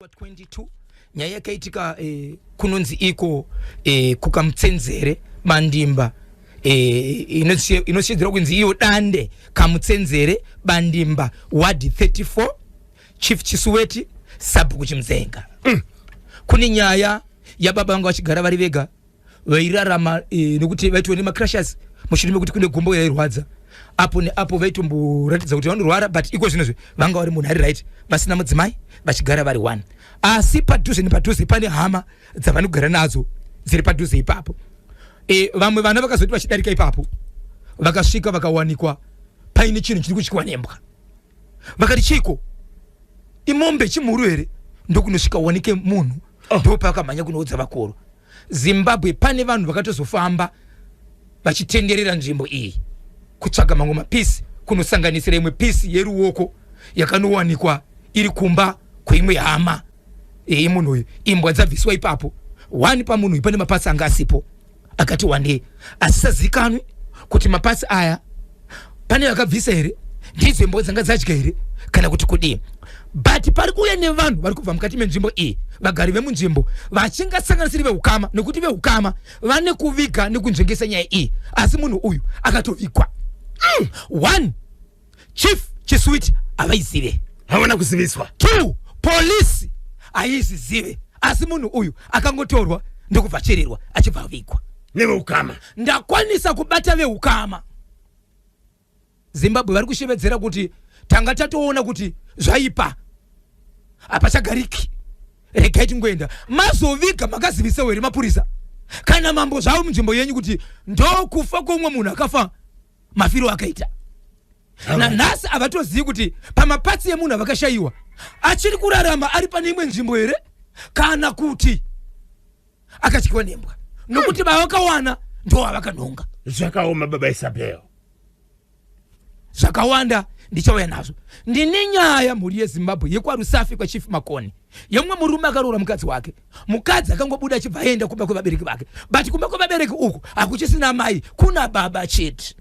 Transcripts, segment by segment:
22 nyaya yakaitika eh, kunonzi iko eh, kukamutsenzere bandimba eh, inoshidzirwa kunzi iyo dande kamutsenzere bandimba ward 34 chief chisuweti sabhuku chimzenga mm. Kune nyaya yababa vanga vachigara vari vega vairarama eh, nekuti vaitwa nemacrashers mushure mekuti kune gumbo yairwadza apo neapo vaitomboratidza kuti vanorwara but iko zvinozvi vanga vari munhu ari right vasina mudzimai vachigara vari one asi padhuze nepadhuze pane hama dzavanogara nadzo dziri padhuze ipapo e, vamwe vana vakazoti vachidarika ipapo vakasvika vakawanikwa paine chinhu chiri kutyiwa nembwa vakati chiiko imombe chimhuru here ndokunosvika wanike munhu oh. ndopakamhanya kunoudza vakuru Zimbabwe pane vanhu vakatozofamba vachitenderera nzvimbo iyi kutsvaga mamwe mapisi kunosanganisira imwe pisi yeruoko yakanowanikwa iri kumba kweimwe hama yemunhu uyu imbwa dzabviswa ipapo one pamunhu uyu pane mapatsi anga asipo akati wandei asisazikanwi kuti mapatsi aya pane vakabvisa here ndidzo imbwa dzanga dzadya here kana kuti kudii but pari kuuya nevanhu vari kubva mukati menzvimbo iyi vagari vemunzvimbo vachingasanganisiri veukama nekuti veukama vane kuviga nekunzvengesa nyaya iyi asi munhu uyu akatovigwa mm. One chief chisuiti havaizive havana kuziviswa two polisi haizizive asi munhu uyu akangotorwa ndokubva chererwa achibva avigwa neveukama ndakwanisa kubata veukama Zimbabwe vari kushevedzera kuti tanga tatoona kuti zvaipa hapachagariki regai tingoenda mazoviga makazivisawo here mapurisa kana mambo zvavo munzvimbo yenyu kuti ndokufa kweumwe munhu akafa mafiro akaita nanhasi havatozivi kuti pamapatsi emunhu avakashayiwa achiri kurarama ari pane imwe nzvimbo here kana kuti akadyiwa nembwa nokuti vavakawana ndo vavakanhonga zvakaoma baba isabel zvakawanda ndichauya nazvo ndine nyaya mhuri yezimbabwe yekwarusafi kwachief makoni yemumwe murume akaroora mukadzi wake mukadzi akangobuda achibva aenda kumba kwevabereki vake but kumba kwevabereki uku hakuchisina mai kuna baba chete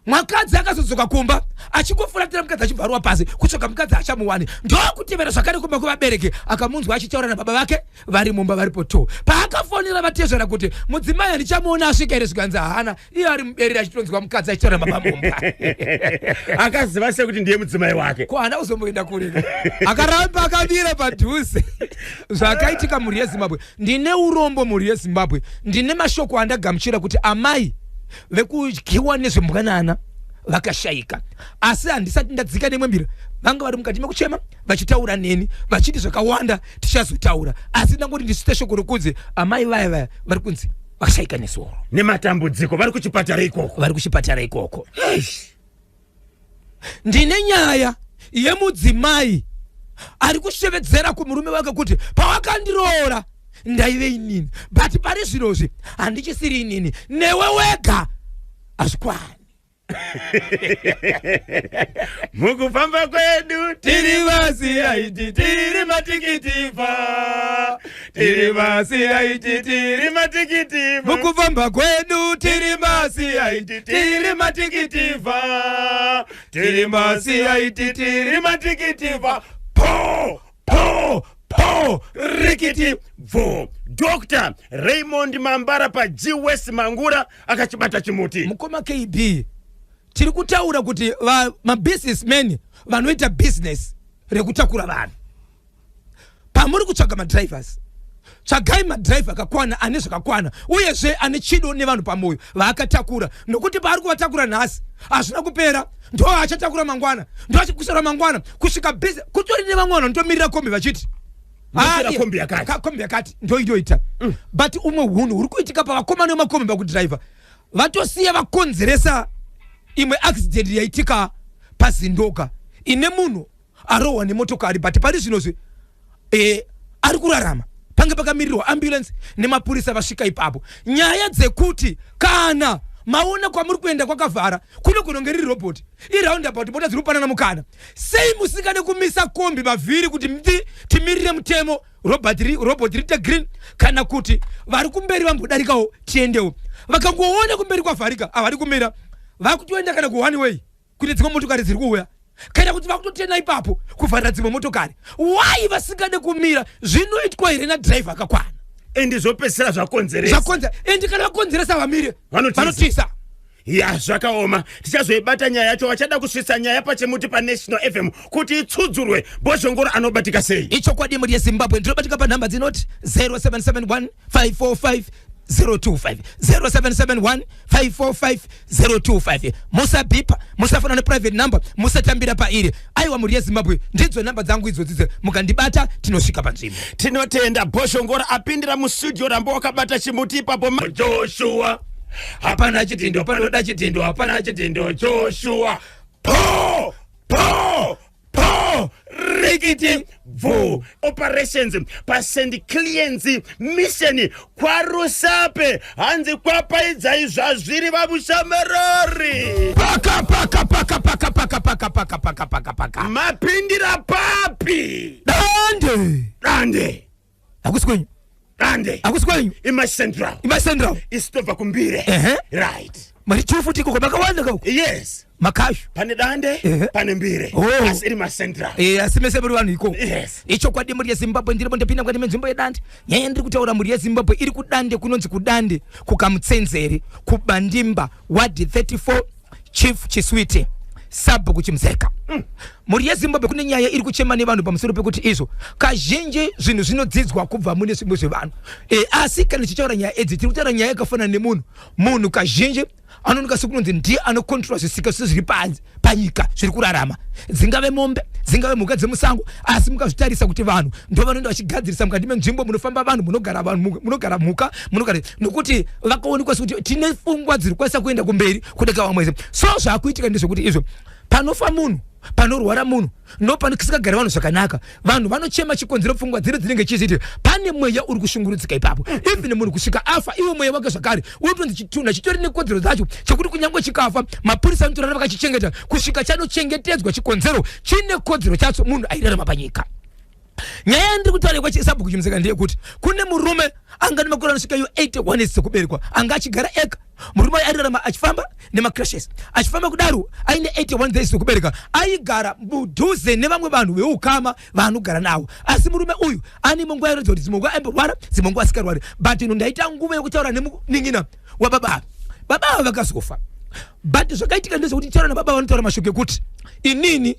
Mwakadzi akazodzoka kumba achingofuratira mukadzi achibva arova pasi kutsvaga mukadzi achamuwani ndokutevera zvakare kumba kwevabereki akamunzwa achitaura nababa vake vari mumba varipo to paakafonera vatezvara kuti mudzimai handichamuona asvika here zvikanzi haana iye ari muberere achitonzwa mukadzi achitaura nababa mumba akaziva sekuti ndiye mudzimai wake ko haana kuzomboenda kure akaramba akamira padhuze zvakaitika mhuri yezimbabwe ndine urombo mhuri yezimbabwe ndine mashoko andagamuchira kuti amai vekudyiwa nezvembwanana vakashaika asi handisati ndadzika nemwe mbira vanga vari mukati mekuchema vachitaura neni vachiti zvakawanda tichazotaura asi ndangoti ndisvite shoko rokunzi amai vaya vaya vari kunzi vakashaika nesoro nematambudziko vari kuchipatara ikoko vari kuchipatara ikoko ndine nyaya yemudzimai ari kushevedzera kumurume wake kuti pawakandiroora ndaive inini but pari zvinozvi handichisiri inini newe wega hazvikwani mukufamba kwedu tiri vasiyaiti tiri matikitiva tiri masiyaiti tiri matikitiva mukufamba kwedu tiri masiyaiti tiri matikitiva tiri masiyaiti tiri matikitiva po po po rikiti bvo dr raymond mambara pa g west mangura akachibata chimuti mukoma kb tiri kutaura kuti mabusinessmen vanoita business rekutakura vanhu pamuri kutsvaga madrivers tsvagai madriver akakwana ane zvakakwana uyezve ane chido nevanhu pamoyo vaakatakura nokuti paari kuvatakura nhasi hazvina kupera ndo achatakura mangwana ndo achakusara mangwana kusvika busy kutori nevamwe vanhu vanotomirira kombi vachiti ah, kombi yakati kombi yakati ndo inoita mm. but umwe hunhu huri kuitika pavakomana vemakombi pakudriver vatosiya vakonzeresa imwe accident yaitika pazindoga ine munhu arohwa nemotokari but pari zvinozvi e, ari kurarama pange pakamirirwa ambulance nemapurisa vasvika ipapo nyaya dzekuti kana maona kwamuri kuenda kwakavhara kunogona kunge riri robot iroundabout mota dziri kupanana mukana sei musingade kumisa kombi mavhiri kuti mdi timirire mutemo robot riite green kana kuti vari kumberi vambodarikawo tiendewo vakangoona kumberi kwavharika havari kumira vakutoenda kana kuone way kune dzimwe motokari dziri kuuya Kana kuti vakutotena ipapo kuvharira dzimwe motokari. Why vasingade kumira? Zvinoitwa here nadhiraivha akakwana? Endi zvopedzisira zvakonzeresa. Zvakonzera. Endi kana vakonzeresa vamire. Vanotiza. Vanotiza. Ya, zvakaoma. Tichazoibata nyaya yacho. Vachada kusvitsa nyaya pachimuti paNational FM kuti itsudzurwe. Bhozhongoro anobatika sei? Ichokwadi mhuri yeZimbabwe, ndinobatika panhamba dzinoti 0771 545 025, 0771 545 025. Musabhipa, musafona neprivate number, musatambira pairi. Aiwa mhuri yeZimbabwe, ndidzo nhamba dzangu idzodzidze, mukandibata tinosvika panzvimbo. Tinotenda Bhozhongoro apindira mustudio. Ramba wakabata chimuti ipapo. Joshua, hapana chidhindo panoda chidhindo, hapana chidhindo. Joshua, po po po, rikiti bvu. Operations paSt Clients Mission kwaRusape, hanzi kwapaidzai zvazviri vamushamarari. Paka paka paka paka paka paka paka paka paka paka. Mapindira papi? Dande. Dande. Hakusi kwenyu. Dande. Hakusi kwenyu. ImaCentral. ImaCentral. Isitobva kuMbire. Ehe. Right. Mari chufu tiko kwakawanda kauko. Yes. Makashu. Pane Dande, pane Mbire. Oh. Asi iri maCentral. Eh, asi mese muri vanhu ikoko. Yes. Ichokwadi mhuri yeZimbabwe, ndiripo ndapinda mukati menzvimbo yeDande. Nyaya yandiri kutaura mhuri yeZimbabwe iri kuDande, kunonzi kuDande kuKamutsenzeri, kuBandimba, ward 34, Chief Chiswiti, sabhuku Chimuzeka. Mhuri yeZimbabwe, kune nyaya iri kuchema nevanhu pamusoro pekuti izvo kazhinji zvinhu zvinodzidzwa kubva mune zvimwe zvevanhu. Asi kana tichitaura nyaya idzi, tiri kutaura nyaya yakafanana nemunhu. Munhu kazhinji anooneka sekunonzi ndiye anokontrola zvisika zvese zviri panyika zviri kurarama, dzingave mombe, dzingave mhuka dzemusango. Asi mukazvitarisa kuti vanhu ndo vanoenda vachigadzirisa mukati menzvimbo munofamba vanhu, munogara vanhu, munogara mhuka, munogara, nokuti vakaonekwa sekuti tine pfungwa dziri kukwanisa kuenda kumberi kudeka vamwe. So zvaakuitika ndezvekuti izvo panofa munhu, panorwara munhu, no panosingagari vanhu zvakanaka, vanhu vanochema. Chikonzero, pfungwa dziri dzinenge chiziti pane mweya uri kushungurudzika ipapo. Even munhu kusvika afa, iwo mweya wake zvakare unotonzi chitunha chitori nekodzero dzacho, chekuti kunyange chikafa, mapurisa anotorara vakachichengeta kusvika chanochengetedzwa. Chikonzero, chine kodzero chacho munhu airarama panyika. Nyaya yandiri kutaura kwachisabhuku Chimuseka ndeyekuti kune murume anga nemakore anosvika iyo 81 years dzekuberekwa, anga achigara ega. Murume airarama achifamba nemacrashes. Achifamba kudaro aine 81 days dzekubereka, aigara mudhuze nevamwe vanhu veukama vaanogara navo. Asi murume uyu ane munguva yaratidza kuti dzimwe nguva aimborwara, dzimwe nguva asikarwari. But ino ndaita nguva yekutaura nemunin'ina wababa ava. Baba ava vakazofa, but zvakaitika ndezvekuti taura nababa, vanotaura mashoko ekuti inini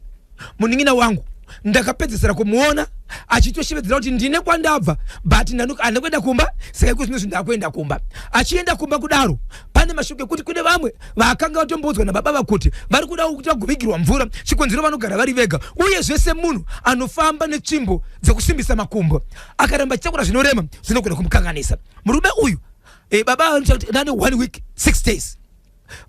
munin'ina wangu ndakapedzesera kumuona achitoshevedzera kuti ndine kwandabva, but handina kuenda kumba, saka iko zvino ndakuenda kumba. Achienda kumba kudaro, pane mashoko ekuti kune vamwe vakanga vatomboudzwa nababa vakuti vari kuda kuti vagovigirwa mvura. Chikonzero, vanogara vari vega, uye zvese munhu anofamba netsvimbo dzekusimbisa makumbo, akaramba achitakura zvinorema zvinogona kumukanganisa. Murume uyu, baba vanoita kuti nane one week 6 days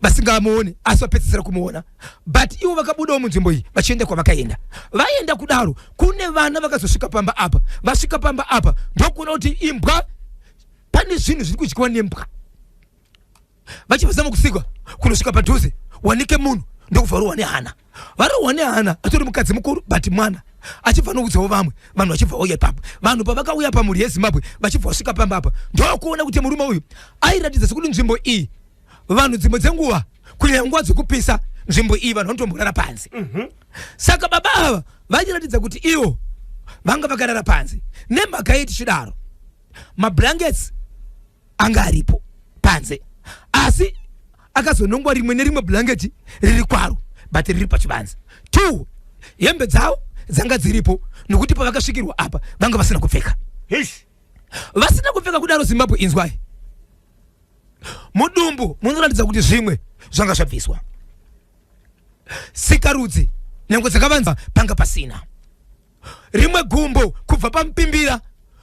vasingamuoni, asi vapedzisira kumuona. But ivo vakabudawo munzvimbo iyi vachienda kwavakaenda. Vaenda kudaro, kune vana vakazosvika pamba apa. Vasvika pamba apa, ndokuona kuti imbwa, pane zvinhu zviri kudyiwa nembwa. Vachivazama kusika kunosvika padhuze, wanike munhu ndokubva rohwa nehana. Varohwa nehana, atori mukadzi mukuru, but mwana achibva noudzawo vamwe vanhu, vachibva vauya ipapo. Vanhu pavakauya pamhuri yeZimbabwe, vachibva vasvika pamba apa, ndokuona kuti murume uyu airatidza sekuti nzvimbo iyi vanhu dzimwe dzenguva, kunyanya nguva dzekupisa, nzvimbo iyi vanhu vanotomborara panze. Saka baba ava vachiratidza kuti ivo vanga vakarara panze. Nemhaka yei tichidaro? Mablankets anga aripo panze, asi akazonongwa rimwe nerimwe blanketi riri kwaro, but riri pachivanze. Two, hembe dzavo dzanga dziripo, nokuti pavakasvikirwa apa vanga vasina kupfeka. Hish. Vasina kupfeka kudaro, Zimbabwe inzwai, mudumbu munoratidza kuti zvimwe zvanga zvabviswa, sikarudzi, nhengo dzakavanza panga pasina. Rimwe gumbo kubva pamupimbira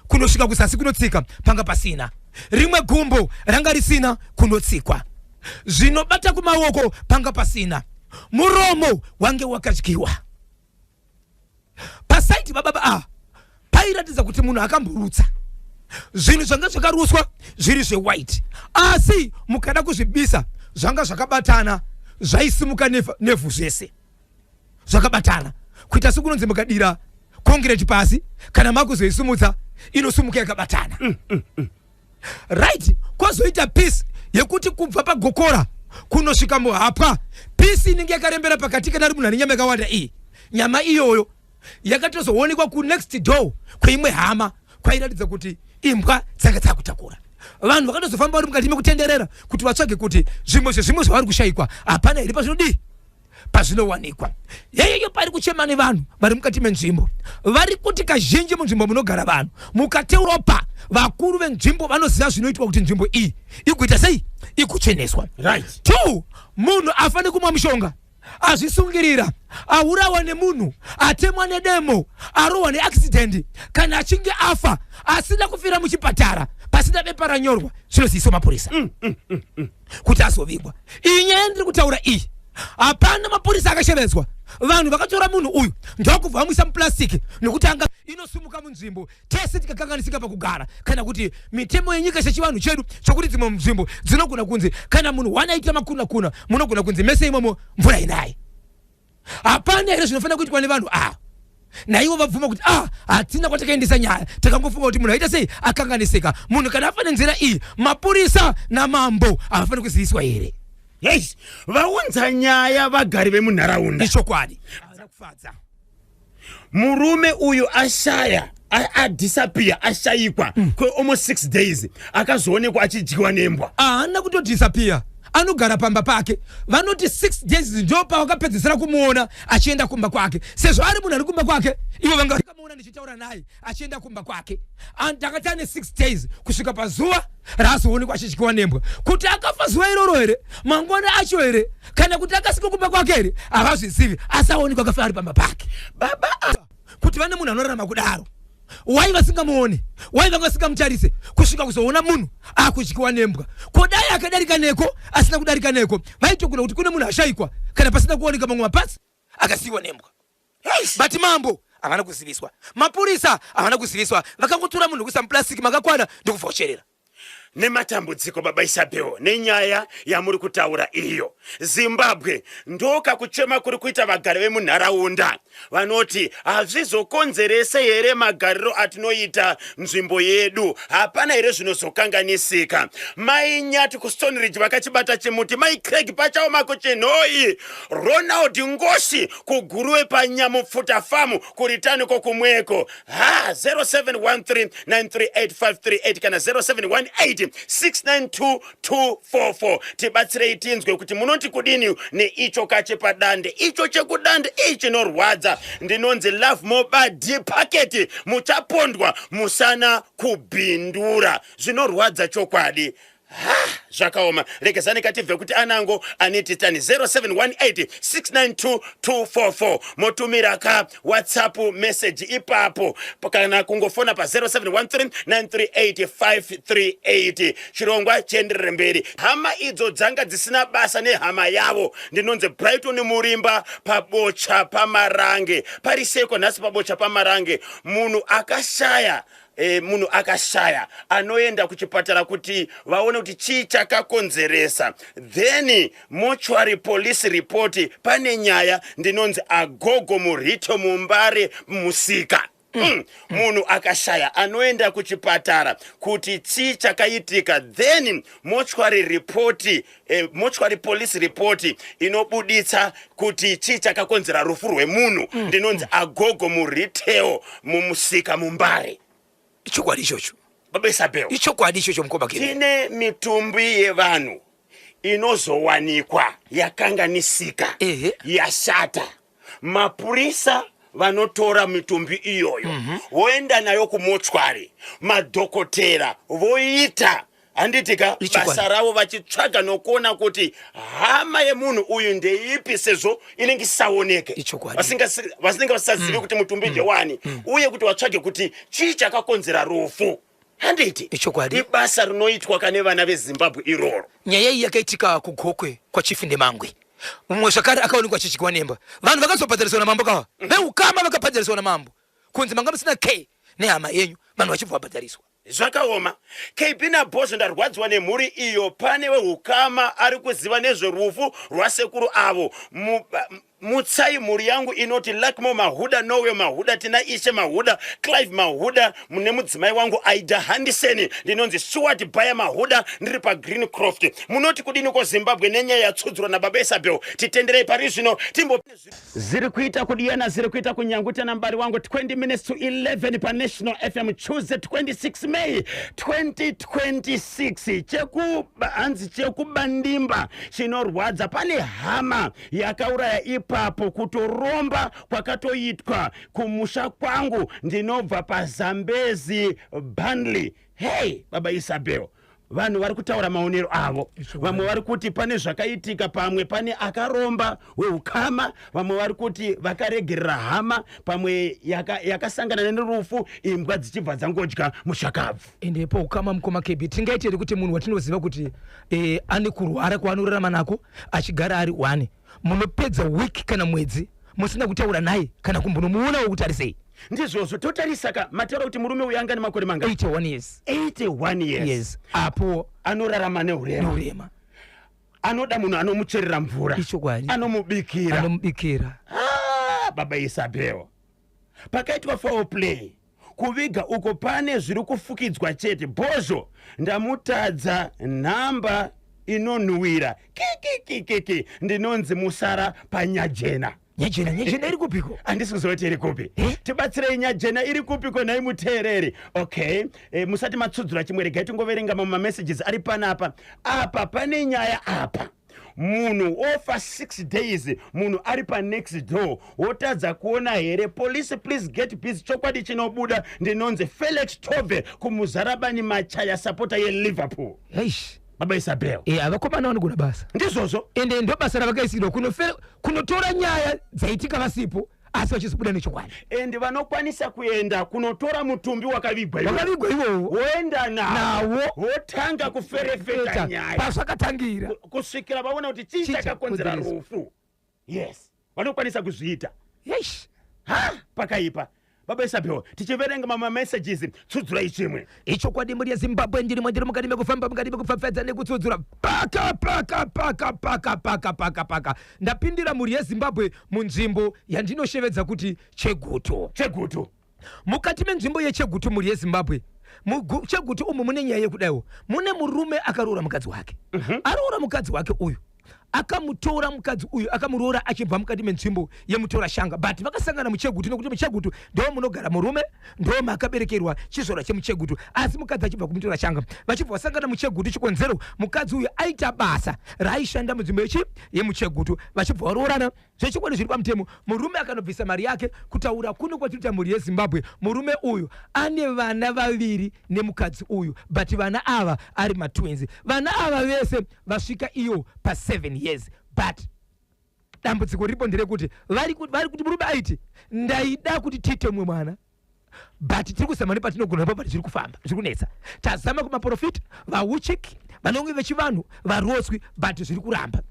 kunosvika kuzasi kunotsika panga pasina. Rimwe gumbo ranga risina kunotsikwa. Zvinobata kumaoko panga pasina. Muromo wange wakadyiwa. Pasaiti bababa ava pairatidza kuti munhu akamborutsa. Zvinhu zvanga zvakaruswa zviri zvewhite, asi mukada kuzvibisa zvanga zvakabatana, zvaisimuka nevhu zvese zvakabatana, kuita sekunonzi mukadira concrete pasi, kana makuzoisimudza inosumuka yakabatana. Right, kwozoita piece yekuti kubva pagokora. Kunosvika muhapwa, pisi inenge yakarembera pakati kana ari munhu ane nyama yakawanda iyi. Nyama iyoyo yakatozoonekwa kunext door kweimwe hama, kwairatidza kuti imbwa dzanga dzakutakura. Vanhu vakatozofamba vari mukati mekutenderera kuti vatsvage kuti zvimwe zvezvimwe zvavari kushayikwa hapana here pazvinodii, pazvinowanikwa. Yeyeyo pari kuchema nevanhu vari mukati menzvimbo, vari kuti kazhinji munzvimbo munogara vanhu mukateropa, vakuru venzvimbo vanoziva zvinoitwa kuti nzvimbo iyi igoita sei, ikucheneswa. Two, munhu afane kumwa mushonga, azvisungirira, aurawa nemunhu, atemwa nedemo, arohwa neaccident, kana achinge afa asina kufira muchipatara, pasina bepa ranyorwa, zvinoziviswa mapurisa kuti azovigwa. Iyi nyaya ndiri kutaura iyi, hapana mapurisa akashevedzwa. Vanhu vakatora munhu uyu ndokubva vamuisa muplastic, nekuti anga inosumuka munzvimbo. Tese tikakanganisika pakugara, kana kuti mitemo yenyika sechivanhu chedu chokuti dzimwe nzvimbo dzinogona kunzi kana munhu wana aita makuna kuna, munogona kunzi mese imomo mvura inaye. Hapana here zvinofanira kuitwa nevanhu ava? Naivo vabvuma kuti ah, hatina kwatakaendesa nyaya, takangofunga kuti munhu aita sei, akanganisika. Munhu kana afa nenzira iyi, mapurisa namambo havafaniri kuziviswa here? Yes, vaunza nyaya vagari vemunharaunda. Ichokwadi, havana kufadza. Murume uyu ashaya, adisappear, ashayikwa kwealmost 6 days, akazoonekwa achidyiwa nembwa. Haana kutodisappear, anogara pamba pake. Vanoti 6 days ndo pavakapedzisira kumuona achienda kumba kwake. Sezvo ari munhu ari kumba kwake, ivo vanga vakamuona ndichitaura naye achienda kumba kwake. Takati ane 6 days kusvika pazuva raazoonekwa achidyiwa nembwa. Kuti akafa zuva iroro here, mangwana acho here, kana kuti akasvika kumba kwake here, havazvizivi, asi aonekwa akafa ari pamba pake. Baba, kuti vane munhu anorarama kudaro, wai vasingamuone? Wai vanga vasingamutarise kusvika kuzoona munhu akudyiwa nembwa? Ko dai akadarika neko, asina kudarika neko, vaitogona kuti kune munhu ashayikwa, kana pasina kuoneka mamwe mapatsi akasiyiwa nembwa. But mambo havana kuziviswa, mapurisa havana kuziviswa, vakangotora munhu kuisa muplastic makakwana ndokuvhocherera. Nematambudziko, baba Isabel, nenyaya yamuri kutaura iyo. Zimbabwe, ndoka kuchema kuri kuita vagari vemunharaunda. Vanoti hazvizokonzerese here magariro atinoita nzvimbo yedu? Hapana here zvinozokanganisika? Mai Nyati kuStone Ridge vakachibata chimuti. Mai Craig pachaoma kuChinhoyi. Ronald Ngoshi kuGuruve paNyamupfuta Farm kuRitani kokumweko. Ha, 0713938538 kana 0718692244. Tibatsirei tinzwe kuti munoti kudini neicho kachepadande, icho chekudande ichi chinorwadza. Ndinonzi Love Mobadi Packet, muchapondwa musana kubhindura. Zvinorwadza chokwadi. Ha, zvakaoma. Regezani katibve kuti anango aniti tani 0718692244, motumira ka WhatsApp message ipapo kana kungofona pa 0713938538. Chirongwa chienderere mberi. Hama idzo dzanga dzisina basa nehama yavo. Ndinonzi Brighton Murimba paBocha paMarange. Pariseko nhasi paBocha paMarange, munhu akashaya, munhu akashaya anoenda kuchipatara kuti vaone kuti chii chakakonzeresa, then mortuary police report. Pane nyaya. Ndinonzi Agogo Murito Mumbare Musika. Munhu akashaya anoenda kuchipatara kuti chii chakaitika, then mortuary report, mortuary police report inobuditsa kuti chii chakakonzera rufu rwemunhu. Ndinonzi Agogo Muretail muMusika muMbare. Ichokwadi ichocho. Baba Isabel. Ichokwadi ichocho, mukoma Kevin. Tine mitumbi yevanhu inozowanikwa yakanganisika, yashata. Mapurisa vanotora mitumbi iyoyo, voenda nayo kumochwari, madhokotera voita, handiti ka, basa ravo vachitsvaga nokuona kuti hama yemunhu uyu ndeipi, sezvo inenge isisaoneke. Vasinenge vasisazivi kuti mutumbi ndewani, uye kuti vatsvage kuti chii chakakonzera rufu, handiti? Ichokwadi. Ibasa rinoitwa kane vana veZimbabwe iroro. Nyaya iyi yakaitika kuGokwe kwaChief Ndemangwe. Mumwe zvakare akaonekwa achidyiwa nemba. Vanhu vakazobhadhariswa namambo kawa, veukama vakabhadhariswa namambo kunzi manga musina k nehama yenyu, vanhu vachibva vabhadhariswa. Zvakaoma. KB naBhozho, ndarwadziwa nemhuri iyo. Pane weukama ari kuziva nezverufu rwasekuru avo? Mutsai mhuri yangu inoti Luckmore Mahuda, Noel Mahuda, Tina Ishe Mahuda, Clive Mahuda nemudzimai wangu Aida Handiseni. Ndinonzi Stuart Baya Mahuda, ndiri paGreen Croft. Munoti kudini ko Zimbabwe nenyaya yatsudzurwa nababa Isabel? Titenderei pari zvino timbo ziri kuita kudiyana, ziri kuita kunyanguta nambari wangu. 20 minutes to 11 paNational FM, Tuesday 26 May 2026. Chekuba hanzi chekubandimba chinorwadza, pane hama yakauraya ipapo, kutoromba kwakatoitwa kumusha kwangu. Ndinobva paZambezi Burnley. Hey, baba Isabel, vanhu vari kutaura maonero avo. Vamwe vari kuti pane zvakaitika, pamwe pane akaromba weukama, vamwe vari kuti vakaregerera hama, pamwe yakasangana yaka nerufu, imbwa dzichibva dzangodya mushakabvu. Ende paukama, mukoma KB, tingaite here kuti munhu watinoziva kuti ane kurwara kwaanorarama nako achigara ari one, munopedza week kana mwedzi musina kutaura naye kana kumbonomuonawo kuti ari sei? Ndizvozvo, totarisa ka, mataura kuti murume uyu anga nemakore manga? 81 years. 81 years. Yes, apo anorarama neurema. Neurema. Anoda munhu anomucherera mvura. Ichokwadi. Anomubikira. Anomubikira. Ah, baba Isabel, pakaitwa foul play kuviga uko, pane zviri kufukidzwa chete. Bhozho, ndamutadza nhamba inonhuwira kikikikiki. Ndinonzi Musara paNyajena. Nyajena, Nyajena iri kupiko? Handisi kuziva kuti iri kupi. Eh? Tibatsirei, Nyajena iri kupiko nhai muteereri? Okay, musati matsudzura chimwe, regai tingoverenga mamwe mamessages ari panapa. Apa pane nyaya apa, munhu ofa 6 days, munhu ari panext door wotadza kuona here? Police, please get busy, chokwadi chinobuda. Ndinonzi Felix Tove kuMuzarabani Machaya, supporter yeLiverpool. Eish. Baba Isabel. E, avakomana vanogona basa. Ndizvozvo. Ende ndo basa ravakaisirwa, kunotora nyaya dzaitika vasipo asi vachizobuda nechokwadi. And vanokwanisa kuenda kunotora mutumbi wakavigwa iwowo. Wakavigwa iwowo. Woenda nawo. Nawo. Wotanga kuferefeta nyaya pazvakatangira. Kusvikira vaona kuti chii Chii chakakonzera chakonzeresa. rufu. Yes, vanokwanisa kuzviita. Eish. Ha, pakaipa, baba Isabel. Tichiverenga mamwe messages, tsudzurai chimwe. Ichokwadi, mhuri yeZimbabwe, ndirimo, ndiri mukati mekufamba, mukati mekupfapfadza nekutsudzura. Paka paka paka paka paka paka paka, ndapindira mhuri yeZimbabwe munzvimbo yandinoshevedza kuti Chegutu. Chegutu. Mukati menzvimbo yeChegutu, mhuri yeZimbabwe, Chegutu umu mune nyaya yekudaiwo. Mune murume akaroora mukadzi wake. Aroora mukadzi wake uyu, akamutora mukadzi uyu, akamuroora achibva mukati menzvimbo yemutora shanga, but vakasangana muChegutu nekuti muChegutu ndo munogara murume, ndo makaberekerwa chizvarwa chemuChegutu, asi mukadzi achibva kumutora shanga. Vachibva vasangana muChegutu, chikonzero mukadzi uyu aita basa raaishanda munzvimbo yechi yemuChegutu. Vachibva varoorana zvechokwadi zviri pamutemo. Murume akanobvisa mari yake. Kutaura kuno kwatinoita, mhuri yeZimbabwe, murume uyu ane vana vaviri nemukadzi uyu, but vana ava ari matwins. Vana ava vese vasvika iyo pa7 years, but dambudziko riripo nderekuti vari kuti murume aiti, "Ndaida kuti tiite mumwe mwana, but tiri kuzama nepatinogona napo, but zviri kufamba, zviri kunetsa. Tazama kumaprofita, vauchiki, vanonge vechivanhu, varotswi, but zviri kuramba."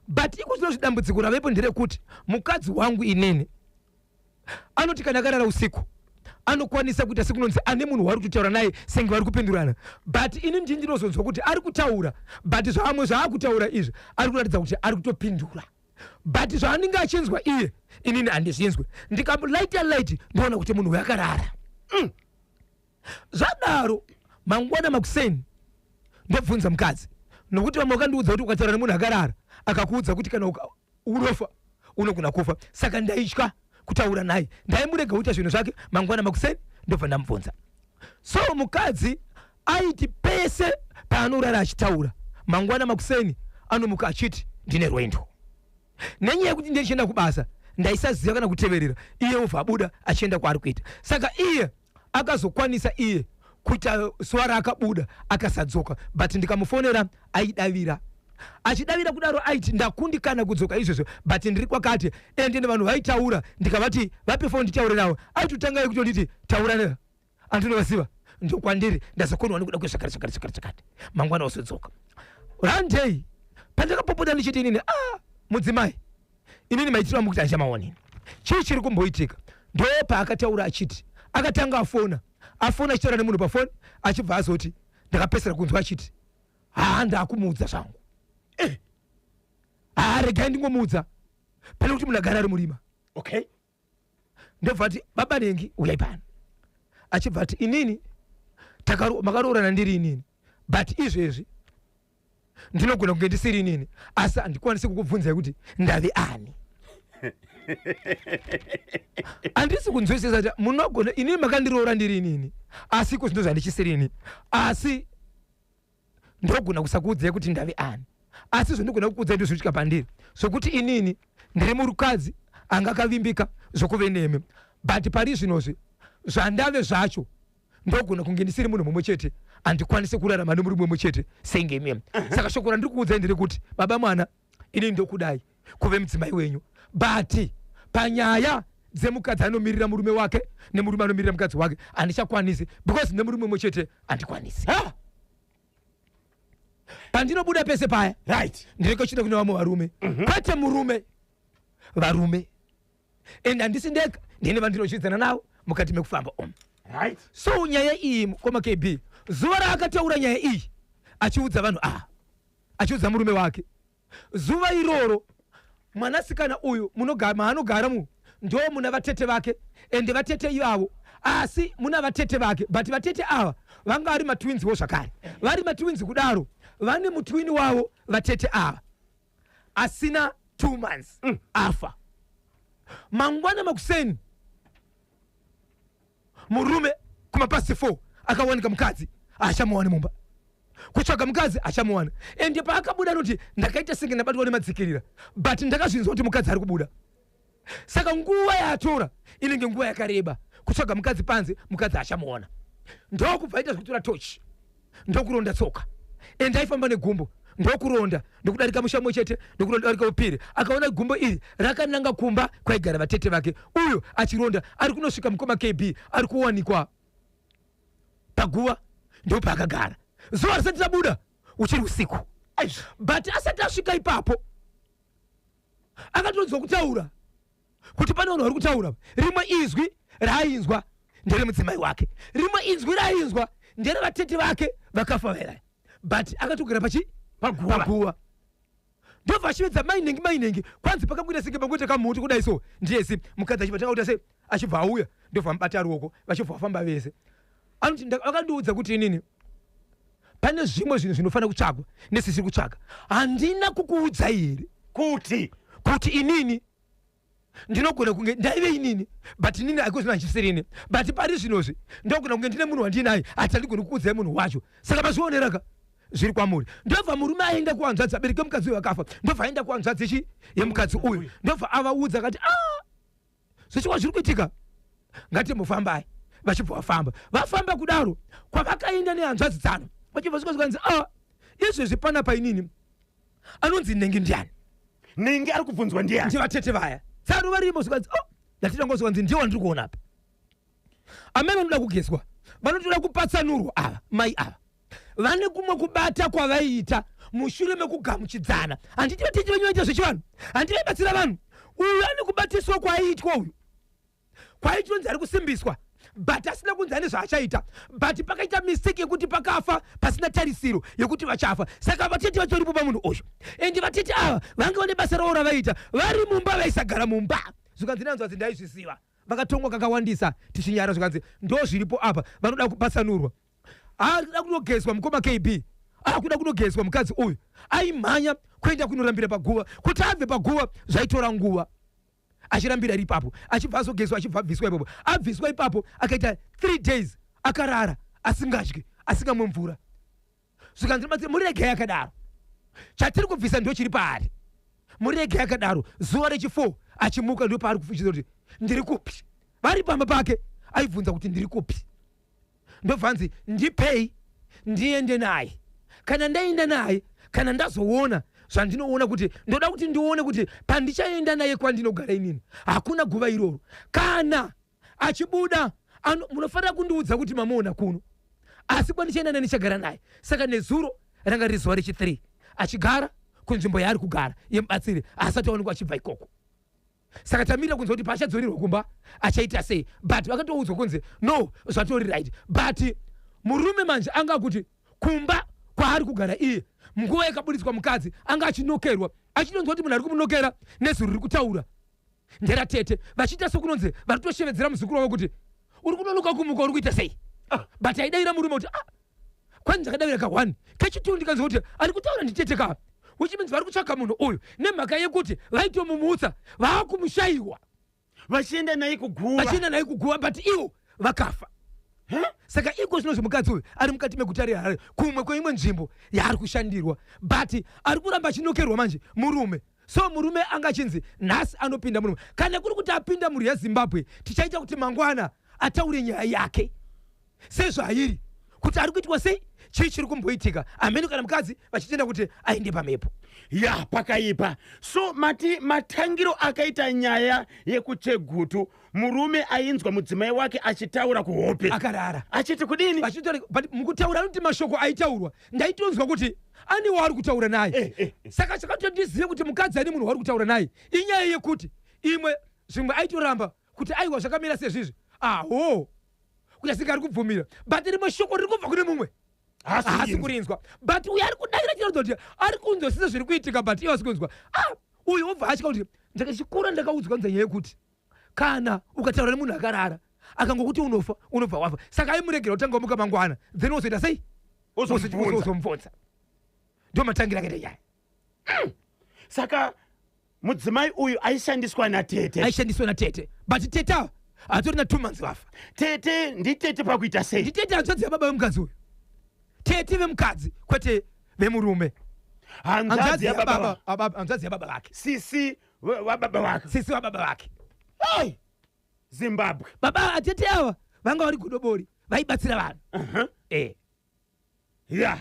But iko zvino zvidambudziko ravepo nderekuti mukadzi wangu inini anoti kana akarara usiku anokwanisa kuita sekunonzi ane munhu waari kutotaura naye, senge vari kupindurana, but ini ndii ndinozonzwa kuti ari kutaura, but zvaamwe zvaakutaura izvi ari kuratidza kuti ari kutopindura, but zvaanenge achinzwa iye inini handizvinzwe. Ndikamulaita light, ndoona kuti munhu uyu akarara. Zvadaro, mangwana makuseni ndobvunza mukadzi, nokuti vamwe vakandiudza kuti ukataura nemunhu akarara akakuudza kuti kana unofa, unogona kufa. Saka ndaitya kutaura naye, ndaimurega kuita zvinhu zvake. Mangwana makuseni ndobva ndamubvunza. So mukadzi aiti pese paanorara achitaura, mangwana makuseni anomuka achiti, "Ndine rwendo." Nenyaya yekuti ndichienda kubasa, ndaisaziva kana kuteverera. Iye obva abuda achienda kwaari kuita. Saka iye akazokwanisa iye kuita zuva raakabuda akasadzoka, but ndikamufonera aidavira. Achidavira kudaro aiti, "Ndakundikana kudzoka izvozvo, but ndiri kwakati." Ende nevanhu vaitaura, ndikavati vape foni nditaure navo, aitotanga kutonditi, "Taura ne andinovaziva, ndokwandiri, ndazokonwa nekuda kwezvakati zvakati zvakati zvakati." Mangwana wazodzoka randei. Pandakapopota ndichiti inini, "Ah, mudzimai, inini maitiro amu kuti handichamaonini, chii chiri kumboitika?" Ndo paakataura achiti akatanga afona, afona achitaura nemunhu pafoni, achibva azoti, ndakapesera kunzwa achiti, "Haa, ndakumuudza zvangu. Haa, regai ndingomuudza." Pane kuti munhu agara ari murima. Okay. Ndobva ati, baba nengi, uyai pano. Achibva ati, inini makaroorana ndiri inini, but izvezvi ndinogona kunge ndisiri inini, asi handikwanisi kukubvunzai kuti ndave ani. Handisi kunzwisisa kuti munogona inini makandiroora ndiri inini, asi iko zvino zvandichisiri ini, asi ndogona kusakuudzai kuti ndave ani, asi zvondogona kukuudzai ndozvinoitika pandiri, zvokuti inini ndiri murukadzi anga akavimbika zvokuve nemi, but pari zvinozvi zvandave zvacho ndogona kunge ndisiri munhu mumwe chete, handikwanisi kurarama nemurume mumwe chete senge imimi. Saka shoko randiri kuudzai ndiri kuti, baba mwana, inini ndokudai kuve mudzimai wenyu, but panyaya dzemukadzi anomirira murume wake nemurume anomirira mukadzi wake handichakwanisi, because nemurume mumwe chete handikwanisi. Pandinobuda pese paya, ndinenge chida kune vamwe varume, kwete murume, varume, and handisi ndega, ndine vandinochidzana navo mukati mekufamba umu. So nyaya iyi, mukoma KB, zuva raakataura nyaya iyi achiudza vanhu ava, achiudza murume wake, zuva iroro mwanasikana uyu maanogara mu ndo muna vatete vake, ende vatete ivavo, asi muna vatete vake, but vatete ava vanga vari matwinziwo zvakare. Vari matwins kudaro, vane mutwini wavo vatete ava asina 2 months afa. Mangwana makuseni murume kumapast 4 akawanika mukadzi achamuwani mumba, kutsvaga mukadzi achamuwana. Ende paakabuda anoti, ndakaita senge ndabatwa nemadzikirira, but ndakazvinzwa kuti mukadzi ari kubuda. Saka nguva yaatora inenge nguva yakareba kutsvaga mukadzi panze, mukadzi achamuona. Ndokubva aita zvekutora tochi, ndokuronda tsoka, ende aifamba negumbo, ndokuronda, ndokudarika musha mumwe chete, ndokudarika upiri. Akaona gumbo iri rakananga kumba kwaigara vatete vake. Uyo achironda ari kunosvika, mukoma KB, ari kuwanikwa paguva, ndopaakagara zuva risati rabuda, uchiri usiku. But asati asvika ipapo akatonzwa kutaura kuti pane vanhu vari kutaura. Rimwe izwi raainzwa nderemudzimai wake, rimwe inzwi raainzwa nderevatete vake vakafa vairaya, but akatogara pachi Paguva. Paguva. Ndobva achivedza mainengi mainengi, kwanzi pakangoita senge pangoita kamuti kudai so, ndiyesi mukadzi achibva tanga kuita se achibva auya, ndobva amubata ruoko, vachibva vafamba vese. Anoti, vakandiudza kuti inini pane zvimwe zvinhu zvinofanira kutsvagwa nesisiri kutsvaga. Handina kukuudzai here kuti kuti inini ndinogona kunge ndaive inini, but inini aikozvino handisirini, but pari zvinozvi ndogona kunge ndine munhu wandinaye, ati handigoni kukuudzai munhu wacho. Saka mazvioneraka zviri kwamuri. Ndobva murume aenda kuhanzvadzi, abereki mukadzi uyu akafa, ndobva aenda kuhanzvadzi chi yemukadzi uyu, ndobva avaudza akati, a zvichikwa zviri kuitika, ngatimbofambai. Vachibva vafamba, vafamba kudaro, kwavakaenda nehanzvadzi dzano, vachibva svika zvikanzi, a izvezvi panapa inini anonzi nengi ndiani? Ningi ari kubvunzwa ndiani? Ndivatete vaya tsaro varimo. Zvikanzi, oh, ndatitanga, zvikanzi, ndiwo wandiri kuona apa. Amai vanoda kugezwa, vanotoda kupatsanurwa ava. Mai ava vane kumwe kubata kwavaiita mushure mekugamuchidzana. Handiti vatete venyu vaita zvechivanhu? Handiti vaibatsira vanhu? Uyu ane kubatiswa kwaiitwa uyu, kwaitonzi ari kusimbiswa, but asina kunzi ane zvaachaita, but pakaita mistake yekuti pakafa pasina tarisiro yekuti vachafa. Saka vatete vatoripo pamunhu uyu, ende vatete ava vanga vane basa ravo ravaita vari mumba, vaisagara mumba. Zvikanzi nanzwadzi, ndaizviziva, vakatongwa kakawandisa tichinyara. Zvikanzi ndo zviripo apa, vanoda kupatsanurwa, akuda kunogezwa. Mukoma KB, akuda kunogezwa mukadzi uyu, aimhanya kuenda kunorambira paguva. Kuti abve paguva zvaitora nguva, achirambira ari ipapo, achibva azogezwa, achibva abviswa ipapo. Abviswa ipapo akaita 3 days akarara, asingadyi, asingamwe mvura. Zvikanzi, muregei akadaro, chatiri kubvisa ndo chiri paari, muregei akadaro. Zuva rechi4 achimuka, ndo paari kufuchidza kuti ndiri kupi. Vari pamba pake aibvunza kuti ndiri kupi. Ndobvanzi, ndipei ndiende naye. Kana ndaenda naye, kana ndazoona zvandinoona, kuti ndoda kuti ndione kuti pandichaenda naye kwandinogara inini hakuna guva iroro. Kana achibuda munofanira kundiudza kuti mamuona kuno, asi kwandichaenda naye ndichagara naye. Saka nezuro ranga riri zuva rechi3 achigara kunzvimbo yaari kugara yemubatsiri, asati aonekwa achibva ikoko. Saka tamirira kunzwa kuti paachadzorerwa kumba achaita sei, but vakatoudzwa kunzi no, zvatori right. But murume manje anga kuti kumba kwaari kugara iye. Nguva yakaburitswa mukadzi anga achinokerwa, achinonzwa kuti munhu ari kumunokera nezwi riri kutaura nderatete, vachiita sokunonzi vari kutoshevedzera muzukuru wavo kuti uri kunonoka kumuka, uri kuita sei? But aidavira murume kuti, ah, kwani ndakadavira ka1 kechi2, ndikanzwa kuti ari kutaura nditete ka, which means vari kutsvaka munhu uyu nemhaka yekuti vaitomumutsa, vaakumushayiwa. Vachienda naye kuguva. Vachienda naye kuguva, but ivo vakafa. Saka iko zvinozvi mukadzi uyu ari mukati meguta reHarare, kumwe kweimwe nzvimbo yaari kushandirwa, but ari kuramba achinokerwa manje murume. So murume anga achinzi nhasi anopinda murume. Kana kuri kuti apinda mhuri yeZimbabwe, tichaita kuti mangwana ataure nyaya yake sezvairi, kuti ari kuitwa sei, chii chiri kumboitika amene, kana mukadzi vachitenda kuti aende pamhepo. Ya, pakaipa. So mati matangiro akaita nyaya yekuChegutu, murume ainzwa mudzimai wake achitaura kuhope. Akarara. Achiti kudini? Vachitaura, but mukutaura anoti mashoko aitaurwa ndaitonzwa kuti ane waari kutaura naye. Saka chakatondizive kuti mukadzi ane munhu waari kutaura naye inyaya yekuti imwe zvimwe aitoramba kuti aiwa, zvakamira sezvizvi, aho kuti asinge ari kubvumira, but rimwe shoko riri kubva kune mumwe haasi kurinzwa, but uyo ari kudavira chiratidza kuti ari kunzwisisa zviri kuitika, but iye asi kunzwa. Ah, uyu wobva atya kuti ndakachikura ndakaudzwa nzanyaya yekuti kana ukataura nemunhu akarara akangokuti unofa, unobva wafa. Saka aimuregera kutanga wamuka mangwana, then wozoita sei? Wozomubvunza. Wozomubvunza. Ndo matangira akaita nyaya. Saka mudzimai uyu aishandiswa natete. Aishandiswa natete, but tete ava hatori na 2 months vafa. Tete nditete pakuita sei? Nditete hanzvadzi yababa vemukadzi uyu, tete vemukadzi, kwete vemurume. Hanzvadzi yababa. Hanzvadzi yababa vake. Sisi vababa vake. Sisi vababa vake. Ai! Zimbabwe. Baba atete ava vanga vari godobori, vaibatsira vanhu. Ya,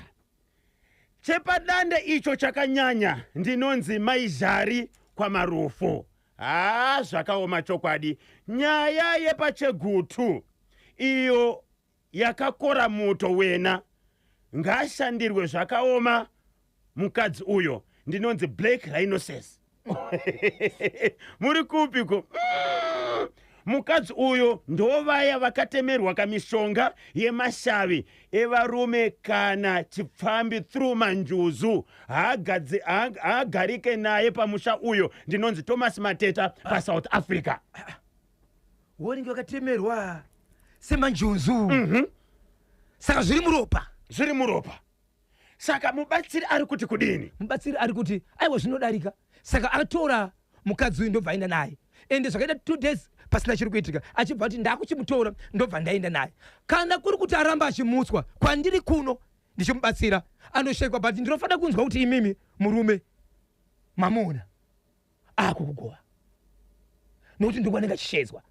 chepadande icho chakanyanya. Ndinonzi Maizhari kwaMarufu. Haa, zvakaoma chokwadi. Nyaya yepaChegutu iyo yakakora muto wena, ngaashandirwe, zvakaoma mukadzi uyo. Ndinonzi Black Rhinoces, muri kupiko? Mukadzi uyo ndovaya vakatemerwa kamishonga yemashavi evarume kana chipfambi through manjuzu. Haagarike naye pamusha uyo. Ndinonzi Thomas Mateta paSouth Africa. Wanenge vakatemerwa semanjuzu. Saka zviri muropa. Zviri muropa. Saka mubatsiri ari kuti kudini? Mubatsiri ari kuti aiwa, zvinodarika. Saka atora mukadzi uyu, ndobva aenda naye, ende zvakaita 2 days pasina chiri kuitika, achibva kuti ndakuchimutora, ndobva ndaenda naye. Kana kuri kuti aramba achimutswa kwandiri kuno ndichimubatsira, anoshekwa, but ndinofanira kunzwa kuti imimi murume mamuona akukugova, nokuti ndikwanenge achishedzwa.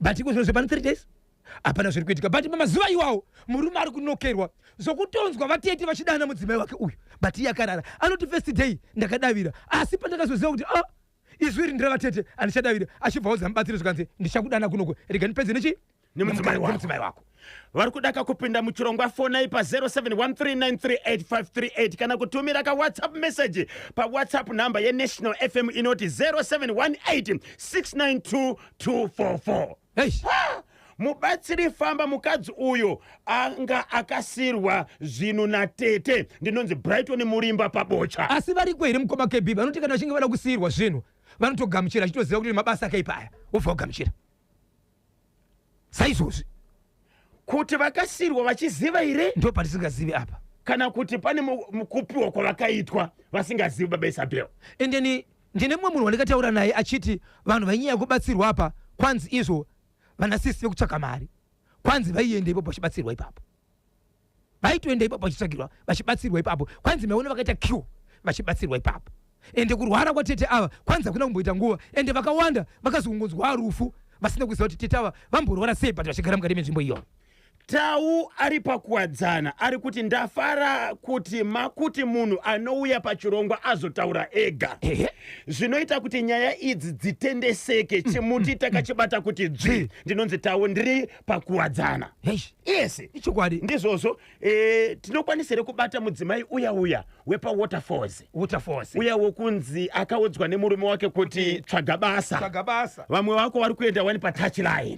But iko zvino pane 3 days hapana zviri kuitika, but pamazuva iwawo murume ari kunokerwa zvokutonzwa vatete vachidana mudzimai wake uyu, but iye akarara. Anoti first day ndakadavira, asi pandakazoziva kuti, ah, izwi iri nderavatete, handichadavira. Achibva audza mubatsiri, zvikanzi ndichakudana kunoko, rega ndipedze nechi Nemudzimai wako. Nemudzimai wako. Vari kudaka kupinda muchirongwa, fonai pa0713938538 kana kutumira kaWhatsApp message paWhatsApp number yeNational FM inoti 0718 692 244. Hey. Mubatsiri famba, mukadzi uyo anga akasirwa zvinhu natete. Ndinonzi Brighton Murimba paBocha. Asi variko here, mukoma KB, vanoti kana vachinge vada kusiyirwa zvinhu vanotogamuchira, achitoziva kuti mabasa akaipa aya, wobva kugamuchira saizvozvi? Kuti vakasirwa vachiziva here? Ndo patisingazivi apa. Kana kuti pane kupiwa kwavakaitwa vasingazivi, baba Isabel? Endeni ndine mumwe munhu wandikataura naye achiti vanhu vainyanya kubatsirwa apa, kwanzi izvo vanasisi vekutsvaka mari, kwanzi vaienda ipapo vachibatsirwa ipapo, vaitoenda ipapo vachitsvagirwa, vachibatsirwa ipapo. Kwanzi maiona vakaita queue vachibatsirwa ipapo. Ende kurwara kwatete ava kwanzi hakuna kumboita nguva, ende vakawanda vakazongonzwa rufu vasina kuziva kuti tete ava vamborwara sei, but vachigara mukati menzvimbo iyoyo. Tau ari paKuwadzana ari kuti ndafara kuti makuti munhu anouya pachirongwa azotaura ega. Zvinoita kuti nyaya idzi dzitendeseke. Chimuti takachibata kuti dzvi. Ndinonzi Tau, ndiri paKuwadzana. Hei. Yes. Ichokwadi. Ndizvozvo. Tinokwanisa here kubata mudzimai uya uya wepaWaterfalls? Waterfalls. Uya wokunzi akaudzwa nemurume wake kuti tsvaga basa. Tsvaga basa. Vamwe vako vari kuenda wani patouchline.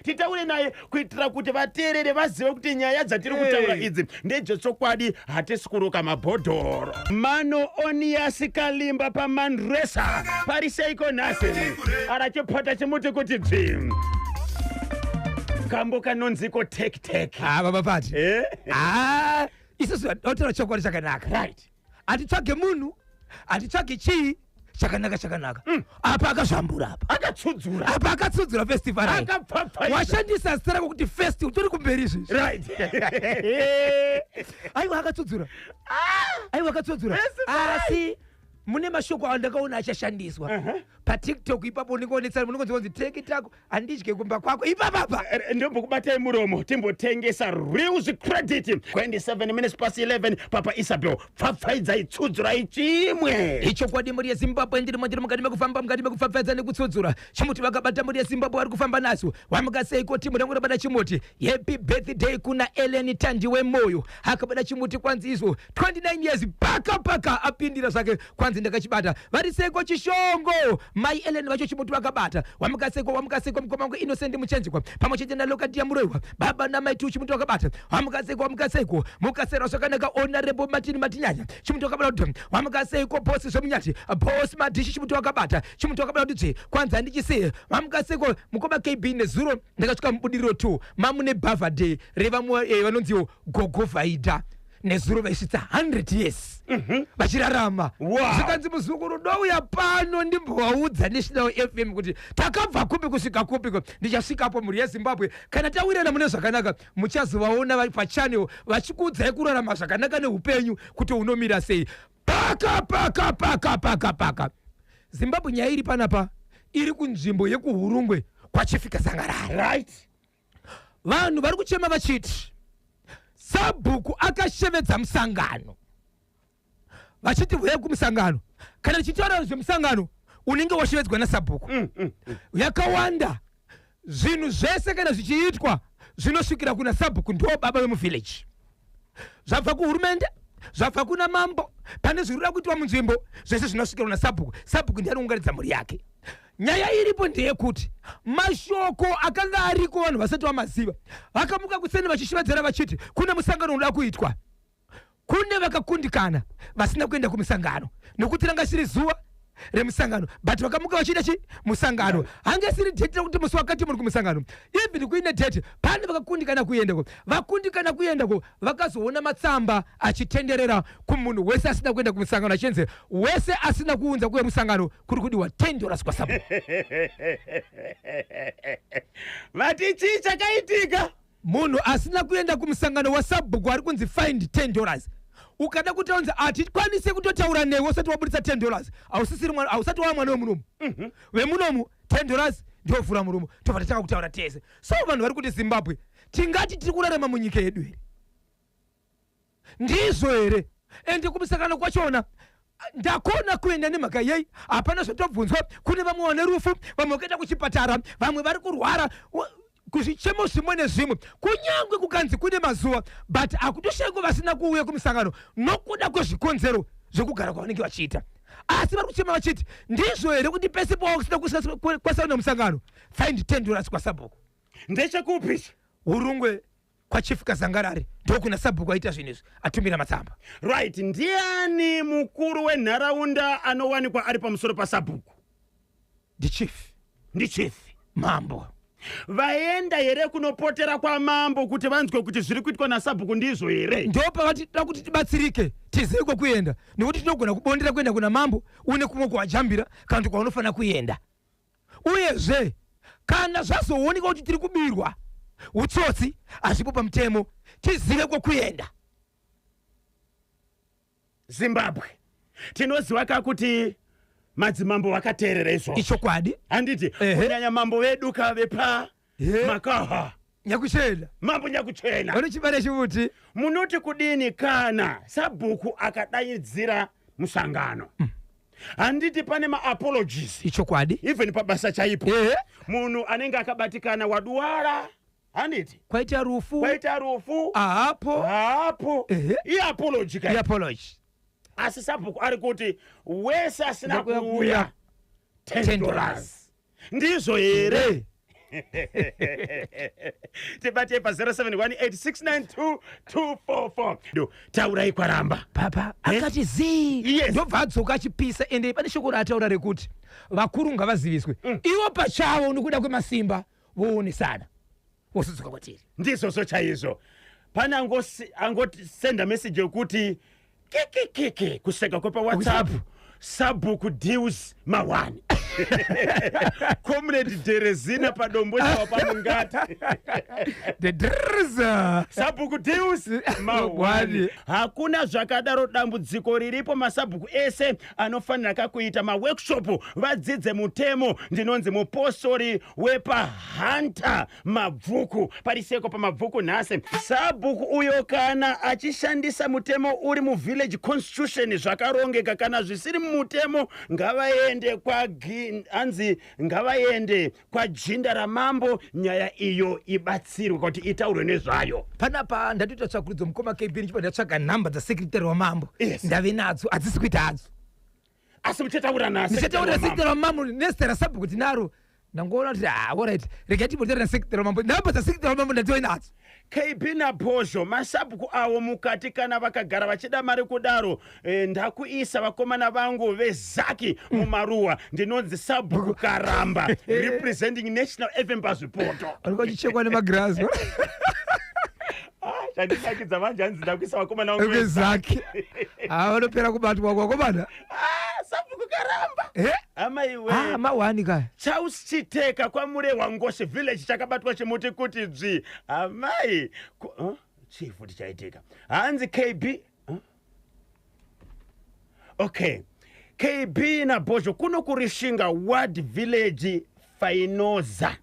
Titaure naye. Kuitira kuti vateerere vazive kuti nyaya dzatiri kutaura idzi ndedzechokwadi, hatisi kuruka mabhodhoro. Mano Onias Kalimba paMandresa, pari seiko nhasi? Arachipota chimuti kuti dzvi, kambo kanonziko Tek Tek. Ah, baba Pati. Eh? Ah, isusu otaura chokwadi chakanaka. Hatitsvage munhu, hatitsvage chii, chakanaka chakanaka. Apa akazvambura apa. Akatsudzura. Apa akatsudzura festival. Akapfapfaidza. Washandisa zita rako kuti fest, utori kumberi izvezvi. Aiwa, akatsudzura, aiwa, akatsudzura. Festival. Asi mune mashoko andakaona achashandiswa paTikTok ipapo, unongoonetsana, munongonzi teki tako, handidye kumba kwako ipapapa. Ndombokubatai muromo, timbotengesa reels credit. 27 minutes past 11. Papa Isabel, pfapfaidzai, tsudzurai chimwe. Ichokwadi, mhuri yeZimbabwe, ndirimo, ndiri mukati mekufamba, mukati mekupfapfaidza nekutsudzura chimuti. Vakabata mhuri yeZimbabwe, vari kufamba naso. Wamuka seiko timu rangu rabata chimuti? Happy birthday kuna Ellen Tandiwe Moyo, akabata chimuti. Kwanzi izvo 29 years, paka paka apindira zvake. Kwanzi ndakachibata. Vari seiko Chishongo? Mai Ellen vacho chimuti vakabata. Wamuka seiko, wamuka seiko mukoma wangu Innocent Muchenjikwa, pamwe chete naLokatia Muroiwa, baba namai tu, chimuti vakabata. Wamuka seiko, wamuka seiko, mukasera zvakanaka. Honorable Martin Matinyanya, chimuti wakabata kuti. Wamuka seiko bosi zvemunyati, bosi Madhishi, chimuti wakabata, chimuti wakabata kuti dzve. Kwanzi handichisiye. Wamuka seiko mukoma KB? Nezuro ndakasvika muBudiriro 2, mamune birthday revamwe vanonziwo Gogo Vaida. Nezuro vaisvitsa 100 years vachirarama. Zvikanzi, muzukuru, douya pano ndimbovaudza National FM kuti takabva kupi kusvika kupi. Ndichasvikapo, mhuri yeZimbabwe. Kana tawirana mune zvakanaka, muchazovaona pachannel vachikuudzai kurarama zvakanaka neupenyu kuti unomira sei. Paka paka paka paka paka. Zimbabwe, nyaya iri panapa iri kunzvimbo yekuHurungwe kwaChief Kazangarara. Vanhu vari kuchema vachiti sabhuku akashevedza musangano, vachiti huyai kumusangano. Kana tichitaura zvemusangano unenge washevedzwa nasabhuku, yakawanda zvinhu zvese kana zvichiitwa zvinosvikira kuna sabhuku, ndo baba vemuvillage. Zvabva kuhurumende, zvabva kuna mambo, pane zviri kuda kuitwa munzvimbo, zvese zvinosvikira kuna sabhuku. Sabhuku ndiye anounganidza mhuri yake. Nyaya iripo ndeyekuti mashoko akanga ariko vanhu vasati vamaziva, vakamuka kuseni vachishevedzera vachiti kune musangano unoda kuitwa. Kune vakakundikana vasina kuenda kumusangano nekuti ranga siri zuva remusangano, but vakamuka vachiita chi musangano. Hange siri date rekuti musi wakati muri kumusangano. Even kuine date, pane vakakundikana kuendako. Vakundikana kuendako, vakazoona matsamba achitenderera kumunhu wese asina kuenda kumusangano, achinzi wese asina kuunza kuuya musangano kuri kudiwa $10 kwasabu. Vati chii chakaitika? Munhu asina kuenda kumusangano wasabhuku ari kunzi find $10. Ukada kuti aunzi hatikwanisi kutotaura newe usati wabudisa $10, hausisiri mwana, hausati wava mwana wemunomu, vemunomu. $10 ndovhura muromo, tobva tatanga kutaura tese. So vanhu vari kuti, Zimbabwe, tingati tiri kurarama munyika yedu here? Ndizvo here? Ende kumusangano kwachona ndakona kuenda nemhaka yei? Hapana zvatobvunzwa. Kune vamwe vane rufu, vamwe vakaenda kuchipatara, vamwe vari kurwara. Kuzvichemo zvimwe nezvimwe, kunyange kukanzi kune mazuva, but hakutoshayiko vasina kuuya kumusangano nokuda kwezvikonzero zvekugara kwavanenge vachiita. Asi vari kuchema vachiti ndizvo here kuti pese pawakusina kwasauna musangano, find $10 kwasabhuku? Ndechekupi? Hurungwe kwaChief Kazangarare, ndokuna sabhuku aita zvinhu izvi, atumira matsamba. Right, ndiani mukuru wenharaunda anowanikwa ari pamusoro pasabhuku? Ndichief. Ndichief. Mambo. Vaenda here kunopotera kwamambo kuti vanzwe kuti zviri kuitwa nasabhuku ndizvo here? Ndopavati kuti tibatsirike, tizive kwekuenda, nekuti tinogona kubondera kuenda kuna mambo une kumwe kwawajambira kana kuti kwaunofanira kuenda. Uyezve kana zvazooneka kuti tiri kubirwa, utsotsi, hazvipo pamutemo, tizive kwokuenda. Zimbabwe, tinoziva ka kuti madzimambo vakateerera izvozvo. Ichokwadi. Handiti? Ehe. Kunyanya mambo vedu kavepa Makaha. Nyakuchena. Mambo Nyakuchena. Vanochibata chimuti. Munoti kudini kana sabhuku akadaidzira musangano? Handiti pane maapologies? Ichokwadi. Even pabasa chaipo, munhu anenge akabatikana, waduwara, handiti? Kwaita rufu. Kwaita rufu. Ahapo. Haapo. Iapology ka. Iapology. Asi sabhuku ari kuti wese asina Ndakuya kuuya, 10 $10. Ndizvo here? Tibate pa 0718692244. Do taurai kwaramba. Papa akati zii. Ndobva adzoka achipisa, ende pane shoko raataura rekuti vakuru ngavaziviswe ivo pachavo nokuda kwemasimba, voonesana, vosudzuka kwatiri. Ndizvozvo chaizvo. Pane angosenda message yekuti kikikiki, kuseka kwepaWhatsApp, sabhuku deals mawani, Comrade Derezina padombo chawa pamungati. The drza. Sabhuku deals mawani, hakuna zvakadaro. Dambudziko riripo, masabhuku ese anofanira kakuita maworkshop, vadzidze mutemo. Ndinonzi mupostori wepaHunter Mabvuku, pariseko paMabvuku nhasi. Sabhuku uyo kana achishandisa mutemo uri muvillage constitution, zvakarongeka. Kana zvisiri mumutemo, ngavaende kwa hanzi ngavaende kwajinda ramambo, nyaya iyo ibatsirwe kuti itaurwe nezvayo. Panapa ndatoita tsvakurudzo, mukoma KB, ndichibva ndatsvaga nhamba dzasekretary wamambo. Ndave nadzo, hadzisi kuita hadzo. Asi muchataura nasi? Ndichataurira sekretary wamambo nezita rasabhuku tinaro. Ndangoona kuti, ah, alright, regai timbotaura nasekretary wamambo. Nhamba dzasekretary wamambo ndatove nadzo. KB naBhozho, masabhuku avo mukati kana vakagara vachida mari kudaro, ndakuisa vakomana vangu vezaki mumaruwa. Ndinonzi Sabhuku Karamba, representing National FM pazvipoto. Vanenge vachichekwa nemagirazi. Ah, chandinakidza manje, hanzi ndakuisa vakomana vangu. Vezaki, ah, vanopera kubatwa kwakomana. Ah, Sabhuku Karamba. Amaiwe. Ah, mawani kaya. Charles Chiteka kwaMurehwa Ngoshe village, chakabatwa chimuti kuti dzvi amai. Huh? Chii futi chaitika? Hanzi KB, huh? Okay, KB naBhozho, kuno kuRishinga ward, village Fainoza,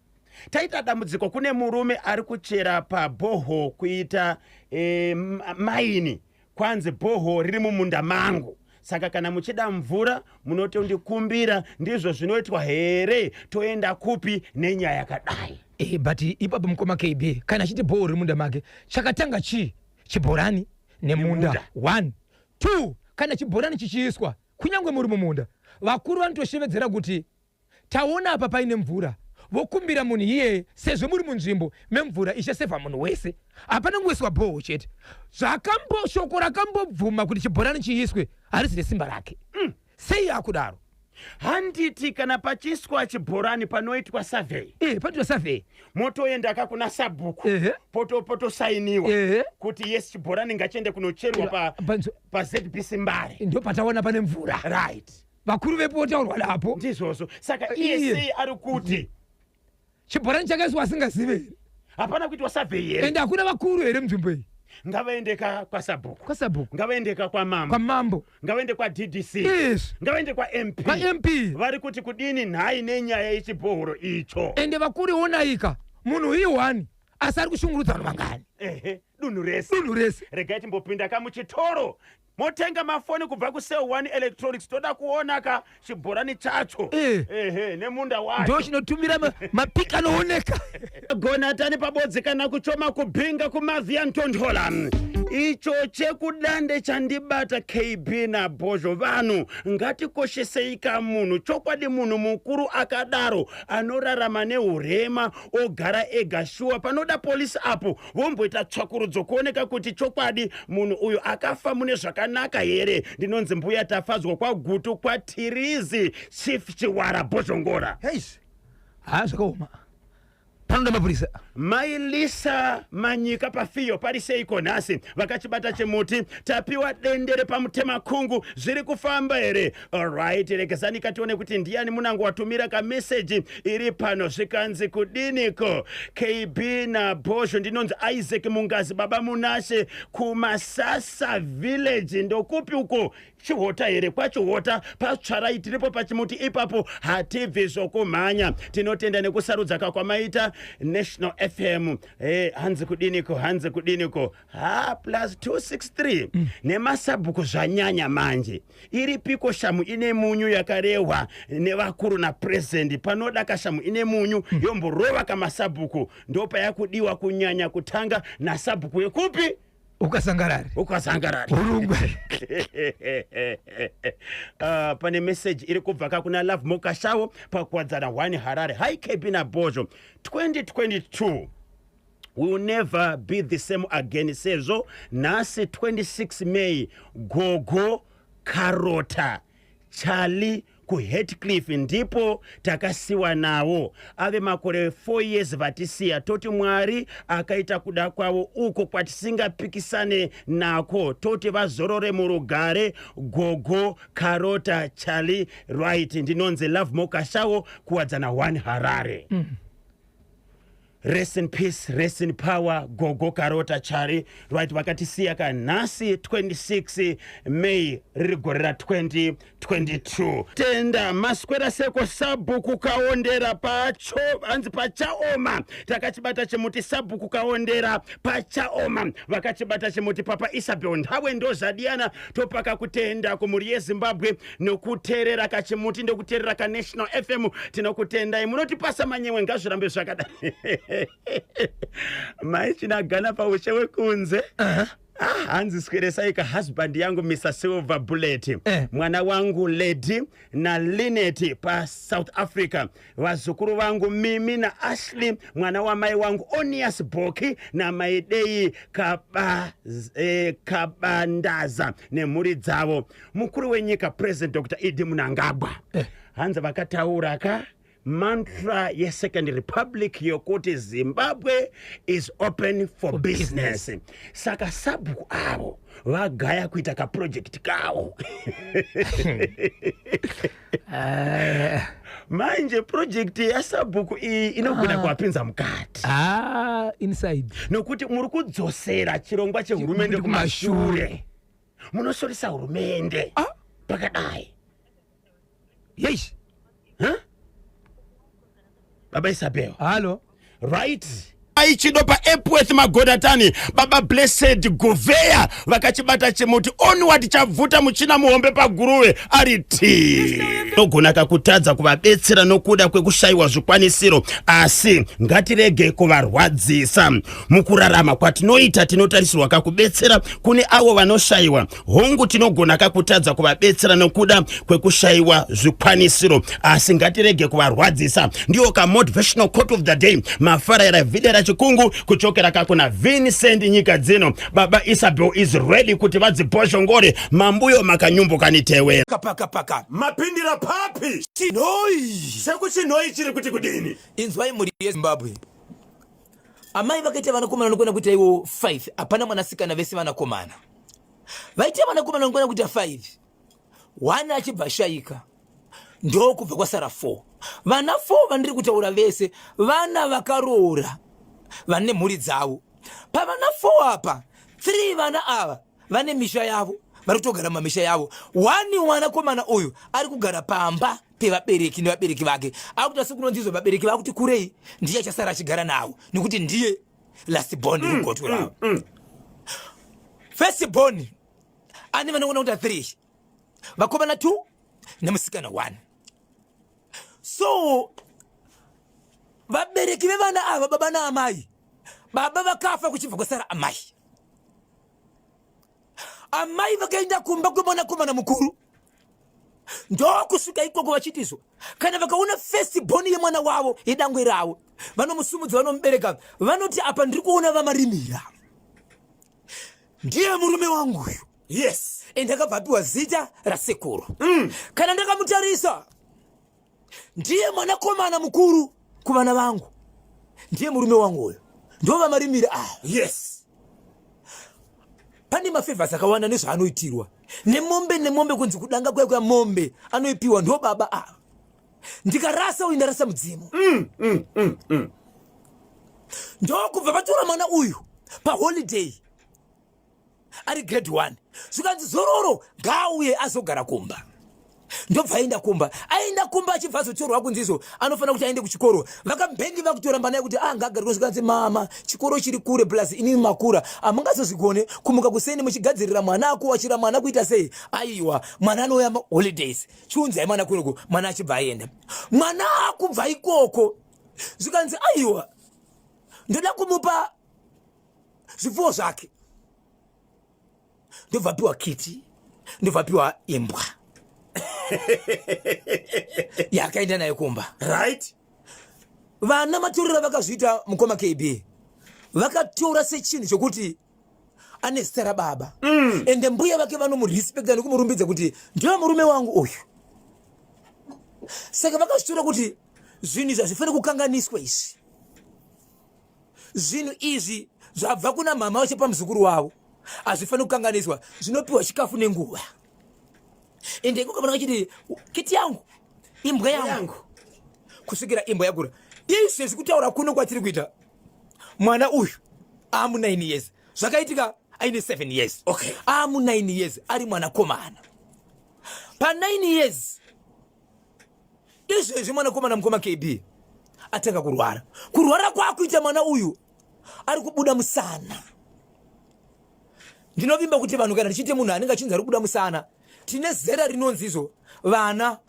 taita dambudziko. Kune murume ari kuchera pabhoho kuita maini. Kwanzi bhoho riri mumunda mangu, saka kana muchida mvura munotondikumbira. Ndizvo zvinoitwa here? Toenda kupi nenyaya yakadai? But ipapo, mukoma KB, kana achiti bhoho riri munda make, chakatanga chii? Chibhorani nemunda? Nemunda. One, two, kana chibhorani chichiiswa, kunyange muri mumunda, vakuru vanotoshevedzera kuti taona apa paine mvura, vokumbira munhu iyeye, sezvo muri munzvimbo memvura ichasevha munhu wese. Hapana kungoiswa bhoho chete. Zvakambo shoko rakambobvuma kuti chibhorani chiiswe harisi resimba rake. Sei akudaro? Handiti kana pachiiswa chibhorani panoitwa survey? Panoitwa survey. Motoendaka kuna sabhuku, potosainiwa kuti yes, chibhorani ngachiende kunocherwa paZBC Mbare. Ndo pataona pane mvura. Vakuru vepo votaurwa napo. Ndizvozvo. Saka iye sei ari kuti chibhorani chakaiswa asingazive here? Hapana kuitwa survey here? Ende hakuna vakuru here munzvimbo iyi? Ngavaendeka kwasabhuku. Kwasabhuku. Ngavaendeka kwamambo. Kwamambo. Ngavaende kwaDDC. Ngavaende kwaMP. KwaMP. Vari kuti kudini nhai nenyaya yechibhohoro icho? Ende vakuru, onaika, munhu i1 asi ari kushungurudza vanhu vangani? Ehe, dunhu rese. Dunhu rese. Regai timbopinda kamuchitoro, motenga mafoni kubva kuSale One Electronics. Toda kuona ka chibhorani chacho. Ehe, nemunda wacho. Ndo chinotumira mapiki anooneka. Gonatani pabodzi kana kuchoma kubhinga kumavhiya ntondola, icho chekudande chandibata. KB naBhozho, vanhu ngatikoshesei kamunhu. Chokwadi, munhu mukuru akadaro anorarama neurema ogara ega, shuwa panoda polisi apo, vomboita tsvakurudzo kuoneka kuti chokwadi munhu uyu akafa mune zvakanaka here. Ndinonzi Mbuya Tafadzwa kwaGutu kwaTirizi, Chief Chiwara, Bhozhongora. Heis, ha, zvakaoma, panoda mapurisa. Mailisa Manyika pafiyo, pari seiko nhasi? Vakachibata chimuti. Tapiwa Dendere pamutemakungu, zviri kufamba here? Alright, rekezani katione kuti ndiani munango watumira kameseji iri pano. Zvikanzi kudiniko, KB naBhosho? Ndinonzi Isaac Mungazi, Baba Munashe, kuMasasa village. Ndokupi uko? Chihota here? KwaChihota patsvarai, tiripo pachimuti ipapo, hatibvi zvokumhanya. Tinotenda nekusarudza kakwamaita National FM. Hanzi kudiniko? Hanzi kudiniko? Ha, plus 263 nemasabhuku zvanyanya manje. Iripiko shamu ine munyu yakarehwa nevakuru napurezidendi? Panoda kashamu ine munyu yomborova kamasabhuku, ndopayakudiwa kunyanya, kutanga nasabhuku wekupi? Ukasangarari. Ukasangarari. Hurungwe. Pane message iri kubva ka kuna Love Mokashawo paKuwadzana 1 Harare. Hi KB naBhozho. 2022 will never be the same again sezvo nhasi 26 May gogo Karota Charlie kuHatcliffe ndipo takasiwa nawo ave makore 4 years vatisiya toti Mwari akaita kuda kwavo uko kwatisingapikisane nako toti vazorore murugare gogo Karota Charlie. Right, ndinonzi Love Mokashawo, Kuwadzana 1 Harare. Rest in peace, rest in power, gogo Karota Chari. Right, vakatisiya kanhasi 26 May riri gore ra2022. Tenda maswera seko sabhuku Kaondera pacho hanzi pachaoma takachibata chimuti. Sabhuku Kaondera pachaoma vakachibata chimuti. Papa Isabel Ndawe ndozvadiyana. Topaka kutenda kumhuri yeZimbabwe nokuteerera kachimuti ndokuteerera kaNational FM. Tinokutendai, munotipasa manyemwe, ngazvirambe zvakadai. Mai Chinagana paushe wekunze. Ah, hanzi sweresai kahusband yangu Mr Silver Bullet, mwana wangu Lady naLinet paSouth Africa, vazukuru vangu Mimi naAshley, mwana wamai wangu Onias Boki naMaidei Kabandaza nemhuri dzavo. Mukuru wenyika President Dr ED Mnangagwa, hanzi vakataura ka mantra yeSecond Republic yokuti Zimbabwe is open for for business. Business. Saka sabhuku avo vagaya kuita kaproject kavo. Manje project yasabhuku iyi inogona kuvapinza mukati. Ah, inside. Nokuti muri kudzosera chirongwa chehurumende kumashure. Kumashure munosoresa hurumende pakadai. Yes. Huh? Baba Isabel. Hallo. Right, aichido paEpworth Magodatani, baba Blessed Guveya vakachibata chimuti. Onward chabvuta muchina muhombe paGuruve ari t nogona kakutadza kuvabetsera nokuda kwekushayiwa zvikwanisiro, asi ngatirege kuvarwadzisa. Mukurarama kwatinoita tinotarisirwa kakubetsera kune avo vanoshayiwa. Hongu, tinogona kakutadza kuvabetsera nokuda kwekushayiwa zvikwanisiro, asi ngatirege kuvarwadzisa. Ndiyo kamotivational quote of the day. Mafarayira vhidera chikungu kuchokera kakuna Vincent nyika dzino. Baba Isabel is ready kuti vadzibhoshongore mambuyo makanyumbukanitewera. Paka paka. Mapindira papi? Chinoi. Sekuchinoi chiri kuti kudini? Inzwai mhuri yeZimbabwe. Amai vakaita vanakomana vanokuenda kuita iwo 5, hapana mwanasikana, vese vanakomana. Vaita vanakomana vanokuenda kuita 5. One achibva ashayika. Ndokubva kwasara 4. Vana 4 vandiri kutaura vese vana vakaroora vane mhuri dzavo. Pavana 4 apa, 3 vana ava vane misha yavo, vari kutogara mumamisha yavo. One mwanakomana uyu ari kugara pamba pevabereki nevabereki vake, akuita sekunonzizwa vabereki vakuti kurei, ndiye achasara achigara navo nekuti ndiye last born rugotwe ravo. First born ane vanoona kuita 3, vakomana 2 nemusikana 1. So vabereki vevana ava, baba naamai, baba vakafa kuchibva kwasara amai. Amai vakaenda kumba kwemwanakomana mukuru, ndokusvika ikoko vachitizvo kana vakaona first born yemwana wavo, yedangwe ravo, vanomusumudza, vanomubereka, vanoti, "Apa ndiri kuona vamarimira, ndiye murume wangu uyu." Ende akabva apiwa zita rasekuru. Kana ndakamutarisa, ndiye mwanakomana mukuru kuvana vangu, ndiye murume wangu uyu, ndo vamarimira ava. Pane mafavours akawanda nezvaanoitirwa nemombe, nemombe kunzi kudanga kuya kuya mombe anoipiwa ndo baba ava. Ndikarasa uyu, ndarasa mudzimu. Ndokubva vatora mwana uyu paholiday ari grade 1, zvikanzi zororo ngaauye azogara kumba. Ndobva aenda kumba. Aenda kumba, achibva azotorwa kunzi izvo anofanira kuti aende kuchikoro. Vakabhengi vakutoramba naye kuti ah, ngaagare. Zvikanzi, "Mama, chikoro chiri kure, plus inini makura, hamungazozvigone kumuka kuseni muchigadzirira mwana, akuwachira mwana, kuita sei. Aiwa, mwana anouya holidays, chiunzai mwana kunoko." Mwana achibva aenda. Mwana akubva ikoko, zvikanzi, "Aiwa, ndoda kumupa zvipfuwo zvake." Ndobva apiwa kiti, ndobva apiwa imbwa yakaenda nayo kumba. Right. Vana matorero vakazviita, mukoma KB, vakatora sechinhu chokuti ane zita rababa. Ende mbuya vake vanomurespecta nekumurumbidza kuti ndiwe murume wangu uyu. Saka vakazvitora kuti zvinhu izvi hazvifaniri kukanganiswa. Izvi zvinhu izvi zvabva kuna mama vacho pamuzukuru wavo, hazvifaniri kukanganiswa. Zvinopiwa chikafu nenguva. Ende iko kamwana kachiti, "Kiti yangu, imbwa yangu," kusvikira imbwa yakura. Izvezvi kutaura kuno kwatiri kuita, mwana uyu amu 9 years. Zvakaitika aine 7 years. Amu 9 years, ari mwanakomana pa 9 years. Izvezvi mwanakomana, mukoma KB, atanga kurwara. Kurwara kwaakuita mwana uyu, ari kubuda musana. Ndinovimba kuti vanhu, kana tichiite munhu anenge achinzi ari kubuda musana, tine zera rinonzi izvo vana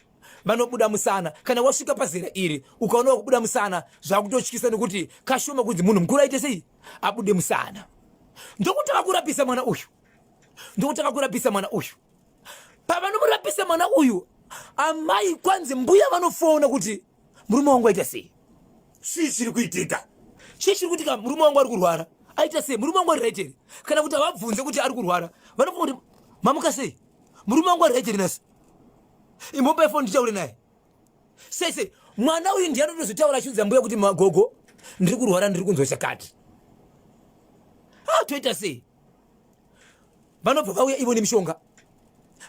vanobuda musana. Kana wasvika pazera iri, ukaona wakubuda musana, zvakutotyisa, nekuti kashoma kunzi munhu mukuru aite sei, abude musana. Ndokutanga kurapisa mwana uyu, ndokutanga kurapisa mwana uyu. Pavanomurapisa mwana uyu, amai, kwanzi mbuya vanofona kuti, "Murume wangu aita sei?" Chii chiri kuitika? Chii chiri kuitika? Murume wangu ari kurwara, aita sei? Murume wangu ari right here? Kana kuti havabvunze kuti ari kurwara, vanofunga kuti, "Mamuka sei? Murume wangu ari right here nhasi? Imbopai foni nditaure naye." Sei sei? Mwana uyu ndiye anotozotaura achiudza mbuya kuti, "Magogo, ndiri kurwara, ndiri kunzwa chakati." Ah, toita sei? Vanobva vauya ivo nemishonga,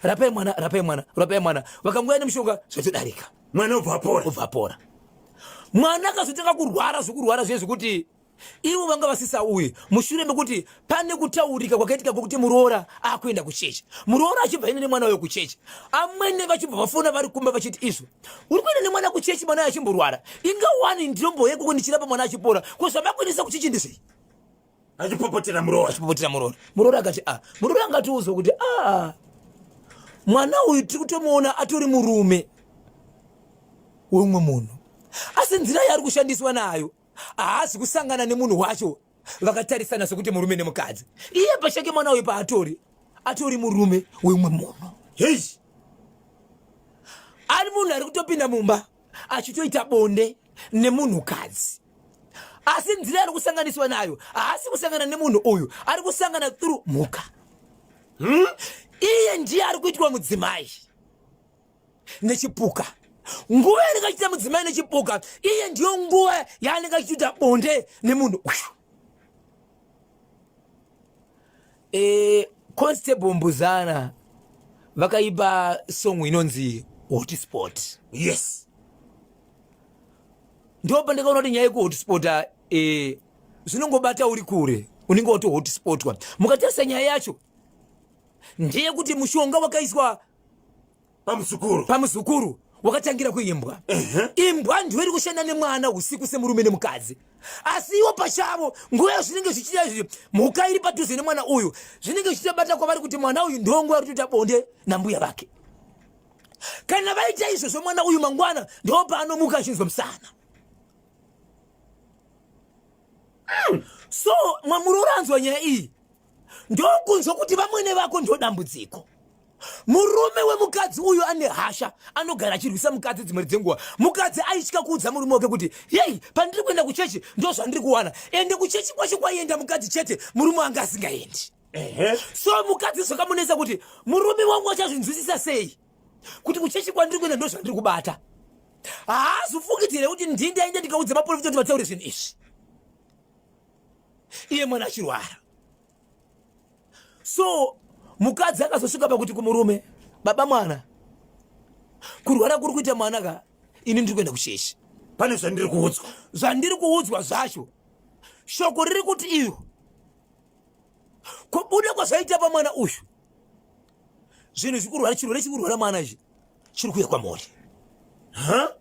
"Rapai mwana, rapai mwana, rapai mwana." Vakanguya nemishonga, zvatodarika. Mwana ubva apora. Ubva apora. Mwana akazotanga kurwara zvokurwara zviye zvekuti ivo vanga vasisauye, mushure mekuti pane kutaurika kwakaitika kwokuti muroora akuenda kuchechi. Muroora achibva ine nemwana wayo kuchechi, amwene vachibva vafona vari kumba vachiti, "Izvo uri kuenda nemwana kuchechi, mwana achimborwara? Inga wani ndinomboyekoko ndichirapa mwana achipora. Ko zvamakuendesa kuchechi ndizvei?" Achipopotera muroora. Achipopotera muroora. Muroora akati, "A." Muroora angatiudzwa kuti, "A, mwana uyu tiri kutomuona atori murume wemumwe munhu, asi nzira yaari kushandiswa nayo, haasi kusangana nemunhu wacho vakatarisana sekuti murume nemukadzi. Iye pachake mwana uyu paatori, atori murume wemumwe munhu." Hei. Ari munhu ari kutopinda mumba achitoita bonde nemunhukadzi, asi nzira yaari kusanganiswa nayo, haasi kusangana nemunhu uyu, ari kusangana through mhuka. Iye ndiye ari kuitwa mudzimai nechipuka. Nguva yaanenge achiita mudzimai nechipuka, iye ndiyo nguva yaanenge achiita bonde nemunhu uyu. Constable Mbuzana vakaipa song inonzi "Hotspot". Ndopa ndakaona kuti nyaya yekuhotspota zvinongobata uri kure, unenge watohotspotwa. Mukatarisa nyaya yacho ndeyekuti mushonga wakaiswa pamuzukuru. Pamuzukuru wakatangira kuimbwa. Imbwa ndiyo iri kushanda nemwana usiku semurume nemukadzi, asi iwo pachavo nguva yazvinenge zvichiita izvi, mhuka iri padhuze nemwana uyu, zvinenge zvichitobata kwavari kuti mwana uyu ndo nguva yari kutoita bonde nambuya vake. Kana vaita izvozvo, mwana uyu mangwana ndo paanomuka achinzwa musana. So mwamuroora anzwa nyaya iyi, ndokunzwa kuti vamwene vako ndo dambudziko. Murume wemukadzi uyu ane hasha, anogara achirwisa mukadzi. Dzimwe dzenguva mukadzi aitya kuudza murume wake kuti, "Yei, pandiri kuenda kuchechi ndo zvandiri kuwana." Ende kuchechi kwacho kwaienda mukadzi chete, murume anga asingaendi. So mukadzi zvakamunetsa kuti, "Murume wangu achazvinzwisisa sei kuti kuchechi kwandiri kuenda ndo zvandiri kubata? Haazofungidzire kuti ndini ndaenda ndikaudza maprofita kuti vataure zvinhu izvi, iye mwana achirwara?" So mukadzi akazosvika pakuti kumurume, "Baba mwana, kurwara kuri kuita mwana ka, ini ndiri kuenda kuchechi." Pane zvandiri kuudzwa. Zvandiri kuudzwa zvacho, shoko riri kuti iyo kubuda kwazvaita pamwana uyu zvinhu zvikurwara, chirwere chikurwara mwana ichi chiri kuuya kwamuri. Ha.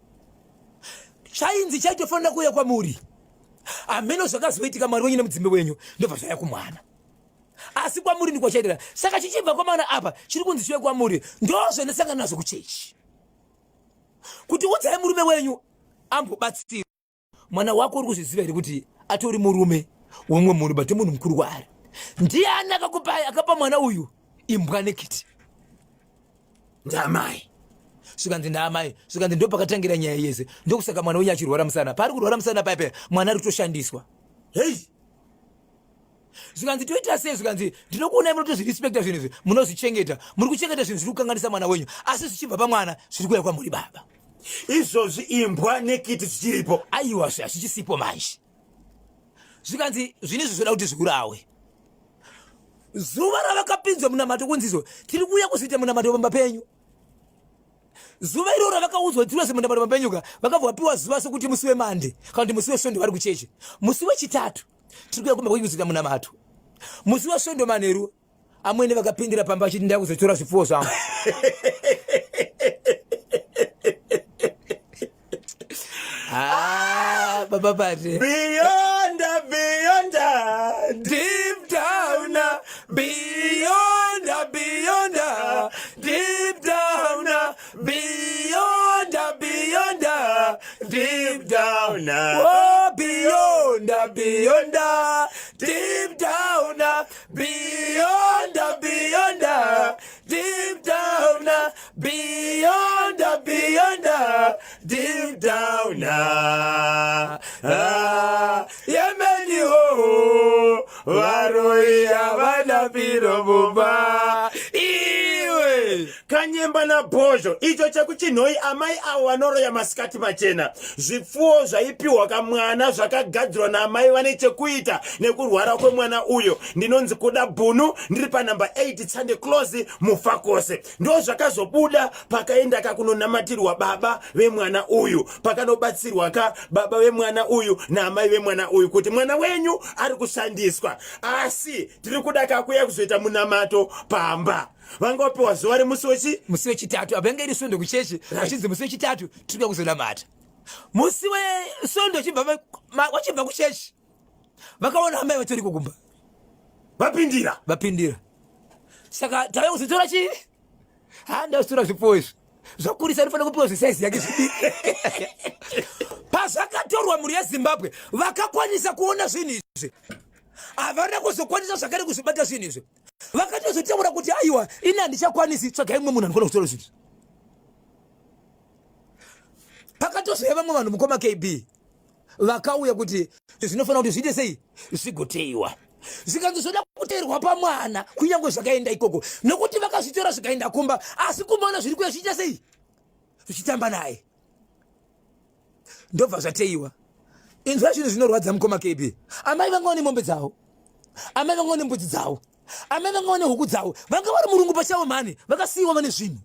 Chainzi chaitofanira kuuya kwamuri, hameno zvakazoitika, Mwari wenyu nemudzimbe wenyu, ndobva zvauya kumwana, asi kwamuri ndikwachaitira. Saka chichibva kwamwana apa, chiri kunzi chiuya kwamuri. Ndo zvandasangana nazvo kuchechi, kuti udzai murume wenyu ambobatsira mwana wako. Uri kuzviziva here kuti atori murume wemumwe munhu, but munhu mukuru kwaari? Ndiani akakupai, akapa mwana uyu Imbwa nekiti. Ndamai. Zvikanzi ndaamai, zvikanzi ndo pakatangira nyaya yese, ndokusaka mwana wenyu achirwara musana. Paari kurwara musana paipa mwana ari kutoshandiswa. Hei. Zvikanzi toita sei? Zvikanzi ndinokuonai munotozvirespekta zvinhu izvi, munozvichengeta, muri kuchengeta zvinhu zviri kukanganisa mwana wenyu, asi zvichibva pamwana zviri kuuya kwamuri baba. Izvozvi imbwa nekiti zvichiripo? Aiwa, hazvichisipo manje. Zvikanzi zvinhu izvi zvoda kuti zviurawe. Zuva ravakapinzwa munamato kunzi izvo tiri kuuya kuzoita munamato pamba penyu, zuva iroro ravakaudzwa tiri kuzoita munamato pamba penyu ka, vakabva vapiwa zuva sokuti musi wemande kana kuti musi wesvondo vari kuchechi, musi wechitatu tiri kuuya kumba kwenyu kuzoita munamato. Musi wesvondo manheru amwene vakapindira pamba vachiti ndaya kuzotora zvipfuwo zvangu. Ah, baba Pate. Beyond, beyond, deep down, beyond, beyond, deep down, beyond, beyond, deep down, oh, beyond, beyond, deep down, beyond, beyond, deep down, beyond, beyond, deep down. Ah, ah, yemeni ho, varoi havana piro mumba iwe. Kanyemba nabhozho icho chekuchinhoi, amai avo vanoroya masikati machena. Zvipfuwo zvaipiwa kamwana zvakagadzirwa naamai vane chekuita nekurwara kwemwana uyo. Ndinonzi Kuda Bhunu, ndiri panhamba 8 Tsande Close, Mufakose. Ndo zvakazobuda pakaenda kakunonamatirwa baba vemwana uyu, pakanobatsirwa ka baba vemwana uyu naamai vemwana uyu kuti mwana wenyu ari kushandiswa, asi tiri kuda kakuya kuzoita munamato pamba. Vanga vapiwa zuva remusi wechi musi wechitatu. Apa yange iri svondo kuchechi, vachinzi musi wechitatu tiri kuya kuzonamata. Musi wesvondo vachibva kuchechi vakaona amai vatoriko kumba. Vapindira. Vapindira. Saka tave kuzotora chii? Ha, ndazotora zvipfuwo izvi zvakurisa, anofanira kupiwa zvesaizi yake zvidiki. Pazvakatorwa, mhuri yeZimbabwe, vakakwanisa kuona zvinhu izvi, havana kuzokwanisa zvakare kuzvibata zvinhu izvi. Vakatozotaura kuti aiwa, ini handichakwanisi, tsvagai mumwe munhu anokona kutora zvinhu. Pakatozouya vamwe vanhu, mukoma KB, vakauya kuti zvinofanira kuti zviite sei, zvigoteiwa. Zvikanzi zvoda kuteerwa pamwana, kunyange zvakaenda ikoko, nokuti vakazvitora zvikaenda kumba, asi kumbaona zviri kuya zvichiita sei, zvichitamba naye, ndobva zvateiwa. Inzwa zvinhu zvinorwadza, mukoma KB. Amai vanga vane mombe dzavo, amai vanga vane mbudzi dzavo, amai vanga vane huku dzavo, vanga vari murungu pachavo mhani, vakasiyiwa vane zvinhu.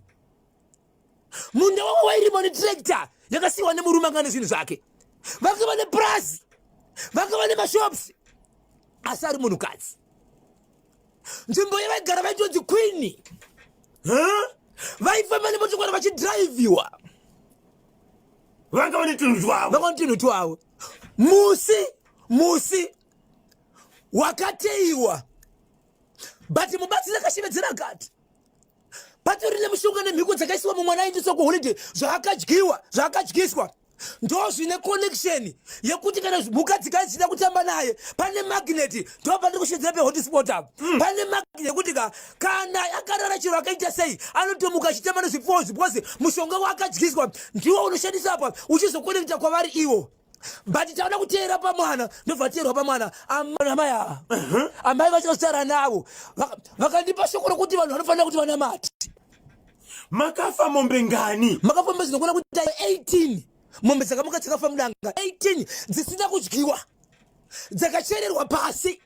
Munda wavo wairimwa netrekta yakasiyiwa nemurume anga nezvinhu zvake. Vanga vane purazi, vanga vane mashops, asi ari munhukadzi. Nzvimbo yavaigara vaitonzi queen. Vaifamba nemotokari vachidhiraivhiwa. Vanga vane tunhu twavo. Vanga vane tunhu twavo. Musi wakateiwa, but mubatsiri akashevedzera akati patori nemushonga nemhiko dzakaisiwa mumwana aindiswa kuholiday, zvaakadyiwa, zvaakadyiswa, ndo zvine connection yekuti kana mhuka dzikai dzichida kutamba naye, pane magnet. Ndo pandiri kushedzera pehotspot apo. Pane magnet yekuti ka kana akarara chero akaita sei, anotomuka achitamba nezvipfuwo, because mushonga waakadyiswa ndiwo unoshandiswa apa uchizokonekta kwavari iwo. But tauda kuteera pamwana, ndobva teerwa pamwana. Amai ava, amai vacho navo vakandipa shoko rokuti vanhu vanofanira kuti vanamate. Makafa mombe ngani? Makafa mombe dzinokwana kuita 18. Mombe dzakamuka dzakafa mudanga 18, dzisina kudyiwa, dzakachererwa pasi.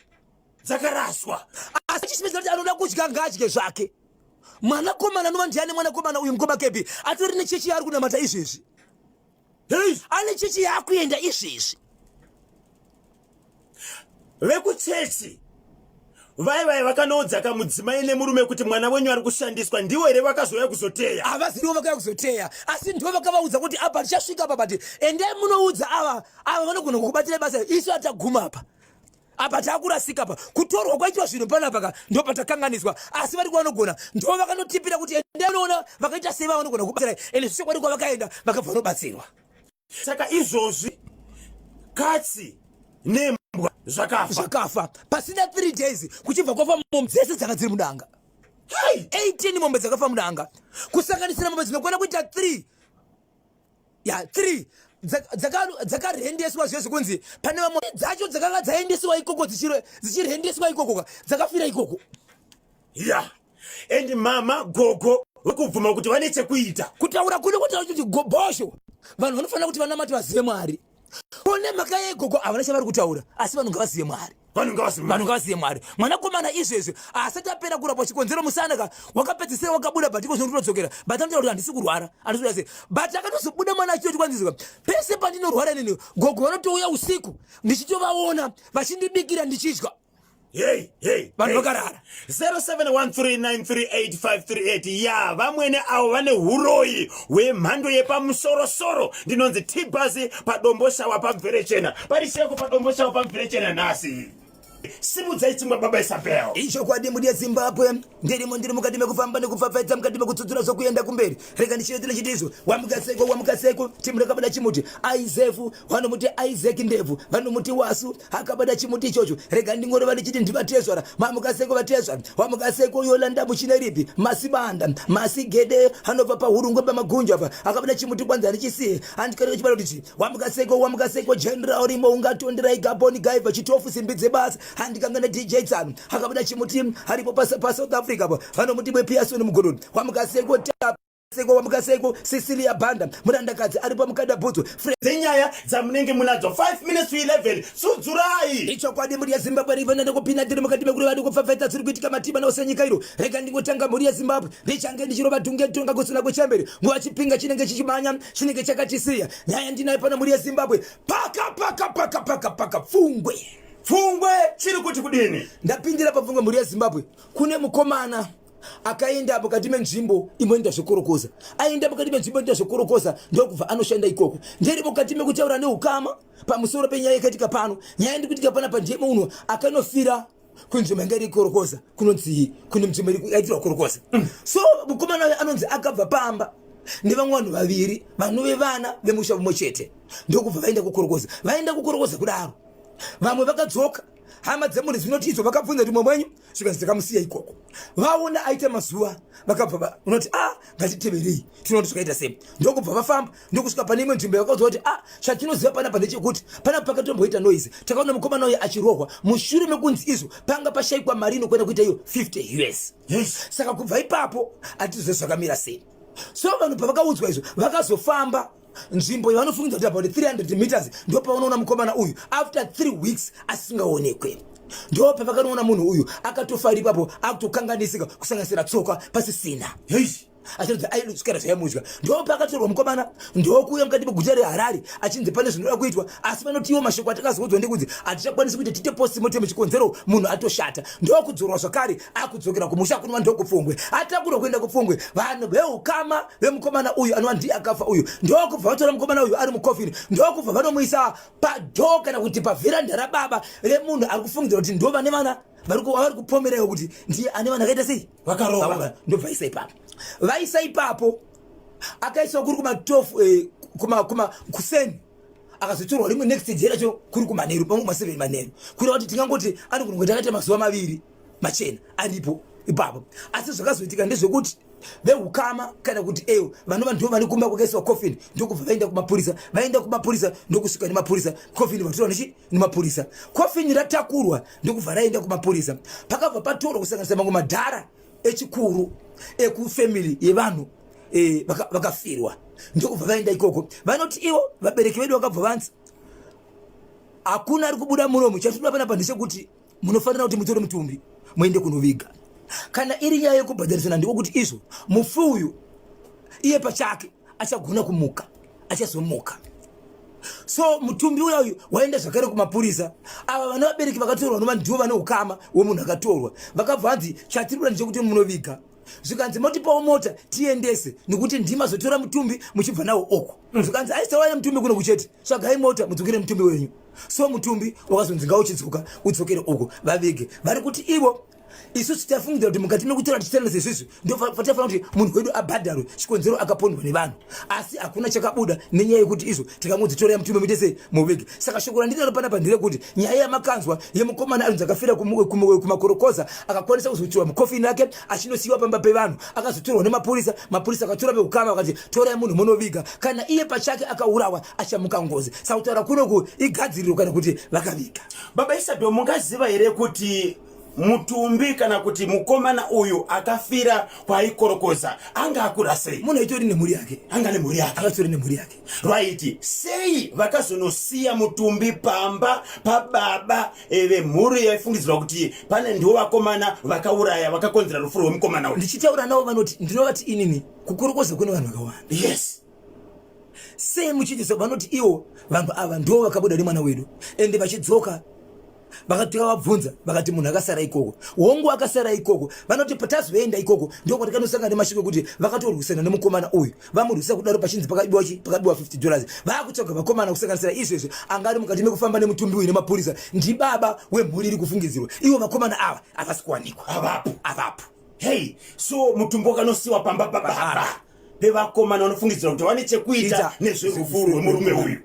Dzakaraswa. Asi chishimidza kuti anoda kudya ngaadye zvake. Mwanakomana anova ndiani mwanakomana uyu, mukoma Kebi, atori nechechi yaari kunamata izvezvi. Hey! Ane chechi yaakuenda izvezvi. Vekuchechi vai vai vakanoudza kamudzimai nemurume kuti mwana wenyu ari kushandiswa, ndiwo here vakazouya kuzoteya? Havazirivo vakauya kuzoteya, asi ndivo vakavaudza kuti apa tichasvika apa, but endai munoudza ava, ava vanogona kukubatsirai basa, isu hataguma apa, apa taakurasika apa, kutorwa kwaitwa zvinhu panapa ka, ndo patakanganiswa, asi vari kuvanogona. Ndo vakanotipira kuti endai unoona vakaita sei, vanogona kubatsirai. Ende zvichokwadi, kwavakaenda vakabva vanobatsirwa. Saka izvozvi katsi nembwa zvakafa? Zvakafa pasina 3 days, kuchibva kwafa mombe dzese dzanga dziri mudanga. 18 mombe dzakafa mudanga, kusanganisira mombe dzinokwana kuita 3 ya 3 dzakarendeswa zviye zvekunzi pane vamwe dzacho dzakanga dzaendeswa ikoko, dzichirendeswa ikoko, dzakafira ikoko. Ya, and mama gogo vekubvuma kuti vane chekuita. Kutaura kune kutaura kuti gobhosho, vanhu vanofanira kuti vanamati, vazive Mwari. Kone mhaka yegogo havana chavari kutaura, asi vanhu ngavazive Mwari. Vanhu ngavazive. Vanhu ngavazive Mwari. Mwanakomana izvezvi asati apera kurapwa, chikonzero musana wakapedzisira wakabuda, but iko zvinotodzokera, but anotaura kuti handisi kurwara, handisi kuda sei, but akatozobuda mwana achitoti kwanzizwa pese pandinorwara nini, gogo vanotouya usiku, ndichitovaona vachindibikira ndichidya. Hey, hey. Vanhu vakarara. 0713938538. Ya, vamwene avo vane uroyi hwemhando yepamusorosoro. Ndinonzi Tibhazi paDomboshawa paMverechena. Pari seko paDomboshawa paMverechena nhasi. Simudzai chingwa, baba Isabel. Ichokwadi, mhuri yeZimbabwe, ndirimo, ndiri mukati mekufamba nekupfapfaidza, mukati mekutsudzura zvokuenda kumberi. Rega ndichivetera chitizo. Wamukaseko, wamukaseko, timu rakabada chimuti. Aizefu vanomuti Isaac Ndebvu, vanomuti Wasu, akabada chimuti ichocho. Rega ndingoreva ndichiti ndivatezvara. Mamukaseko, vatezvara. Wamukaseko, Yolanda Muchineripi Masibanda Masigede, anobva paHurungwe pamagunjo apa, akabada chimuti, kwanzi handichisiye, handikareka chibada kuti chi. Wamukaseko, wamukaseko, General Rimo, ungatonderai Gaboni Gaiva Chitofu, simbi dzebasa. Handikangane DJ Tsano, akabuda chimuti aripo paSouth Africa apo, vanomuti bwePiason Mugododi. Wamukaseko, seko, wamukaseko, Cecilia Banda Murandakadzi, aripo mukada bhutsu. Dzenyaya dzamunenge munadzo, 5 minutes to 11, sudzurai. Ichokwadi, mhuri yeZimbabwe, rivana nekupinda ndiri mukati mekureva nekupfapfaidza zviri kuitika matima naose nyika iro. Rega ndingotanga, mhuri yeZimbabwe, ndichange ndichirova dhunge tonga kusina kuchemberi, nguva chipinga chinenge chichimanya chinenge chakachisiya. Nyaya ndinayo pano, mhuri yeZimbabwe, paka paka paka paka paka Pfungwe. Pfungwe chiri kuti kudini? Ndapindira paPfungwe, mhuri yeZimbabwe. Kune mukomana akaenda mukati menzvimbo imoenda zvekorokoza. Aenda mukati menzvimbo inoita zvekorokoza, ndokubva anoshanda ikoko. Ndiri mukati mekutaura neukama pamusoro penyaya yakaitika pano. Nyaya ndiri kuitika panapa ndiye munhu akanofira kunzvimbo yanga iri korokoza, kunonzi kune nzvimbo iri yaitirwa korokoza. So mukomana uyu anonzi akabva pamba nevamwe vanhu vaviri vanove vana vemusha mumwe chete, ndokubva vaenda kukorokoza. Vaenda kukorokoza kudaro, vamwe vakadzoka. Hama dzemhuri dzinoti idzo vakabvunza kuti mumwe wenyu, zvikanzi takamusiya ikoko. Vaona aita mazuva, vakabva unoti, a ah, ngatiteverei tinoona zvakaita sei. Ndokubva vafamba, ndokusvika pane imwe nzvimbo yakaudzwa kuti, a ah, chatinoziva panapa ndechekuti panapa pakatomboita noise, takaona mukomana uyo achirohwa mushure mekunzi izvo panga pashayikwa mari inokwenda kuita iyo 50 US. Saka kubva ipapo hatizive zvakamira sei. So vanhu pavakaudzwa izvo, vakazofamba nzvimbo yavanofungidza kuti about 300 meters, ndo pavanoona mukomana uyu after 3 weeks asingaonekwe. Ndo pavakanoona munhu uyu akatofa ipapo, akutokanganisika, kusanganisira tsoka pasisina, achiratidza aiswera zvaimudya. Ndo paakatorwa mukomana, ndokuuya mukati meguta reHarare achinzi pane zvinoda kuitwa. Asi vanotiwo mashoko atakazoudzwa ndekuti hatichakwanisi kuita tiite postmortem, chikonzero munhu atoshata. Ndokudzorwa zvakare, akudzokera kumusha kunova ndokuPfungwe. Atakurwa kuenda kuPfungwe, vanhu veukama vemukomana uyu anova ndiye akafa uyu ndokubva vatora mukomana uyu ari mukofini, ndokubva vanomuisa padoor kana kuti pavheranda rababa remunhu ari kufungidzira kuti ndo vane vana vari kupomeraiwo kuti ndiye ane vana akaita sei. Vakarova. Ndobva isa ipapo, vaisa ipapo, akaiswa kuri kumatofu eh, kuma kuma kuseni, akazotorwa rimwe next day racho kuri kumanheru, pamwe kuma7 manheru, kureva kuti tingangoti anogona kunge takaita mazuva 2 machena aripo ipapo. Asi zvakazoitika ndezvekuti veukama kana kuti ewo vanova ndo vane kumba kwakaiswa coffin ndokubva vaenda kumapurisa. Vaenda kumapurisa, ndokusvika nemapurisa, coffin vatorwa nechi nemapurisa. Coffin ratakurwa, ndokubva raenda kumapurisa. Pakabva patorwa kusanganisa mamwe madhara echikuru ekufamily yevanhu vakafirwa, ndokubva vaenda ikoko. Vanoti ivo vabereki vedu vakabva vanzi hakuna ari kubuda munomu. Chatinoda panapa ndechekuti munofanira kuti mutore mutumbi muende kunoviga. Kana iri nyaya yekubhadharisana, ndiko kuti izvo mufi uyu iye pachake achagona kumuka, achazomuka. So mutumbi uya uyu waenda zvakare kumapurisa. Ava vana vabereki vakatorwa nova ndivo vane ukama wemunhu akatorwa, vakabva vanzi chatiri kuda ndechekuti munoviga. Zvikanzi motipawo mota tiendese, nekuti ndimazotora mutumbi muchibva nawo oko. Zvikanzi aisauya nemutumbi kuno kuchete, tsvagai mota mudzokere mutumbi wenyu. So mutumbi wakazonzi ngauchidzoka, udzokere uko vavige. Vari kuti ivo Isusu tafungidzira kuti mukati mekutora tichitana sezvizvi ndopatafanira kuti munhu wedu abhadharwe chikonzero akapondwa nevanhu, asi hakuna chakabuda nenyaya yekuti izvo tikangodzitorai mutume muite sei muvige. Saka shoko randinaro panapa nderekuti nyaya yamakanzwa yemukomana anonzi akafira kumakorokoza akakwanisa kuzotiwa mukofini rake achinosiyiwa pamba pevanhu, akazotorwa nemapurisa, mapurisa akatora veukama vakati torai munhu munoviga. Kana iye pachake akaurawa achamuka ngozi. Saka kutaura kunoku igadziriro kana kuti vakaviga. Baba Isabel, mungaziva here kuti mutumbi kana kuti mukomana uyu akafira kwaaikorokoza anga akura sei? Munhu aitori nemhuri yake. Anga nemhuri yake. Akatori nemhuri yake. Right. Sei vakazonosiya mutumbi pamba pababa vemhuri yaifungidzirwa kuti pane ndiwo vakomana vakauraya vakakonzera rufu rwemukomana uyu? Ndichitaura navo vanoti ndinovati inini kukorokoza kune vanhu vakawanda. Yes. Sei muchiitisa? Vanoti ivo vanhu ava ndivo vakabuda nemwana wedu, ende vachidzoka vakatikavabvunza vakati munhu akasara ikoko. Hongu, akasara ikoko. Vanoti patazoenda ikoko ndo kwatikanosangana nemashoko ekuti vakatorwisana nemukomana uyu, vamurwisa kudaro pachinzi pakabiwa chi pakabiwa $50. Vakutsvaga vakomana kusanganisira izvezvi anga ari mukati mekufamba nemutumbi uyu nemapurisa ndibaba wemhuri iri kufungidzirwa. Ivo vakomana ava havasi kuwanikwa. Havapo. Havapo. Hey, so mutumbi wakanosiwa pamba pababa pevakomana vanofungidzira kuti vane chekuita nezverufu rwemurume uyu.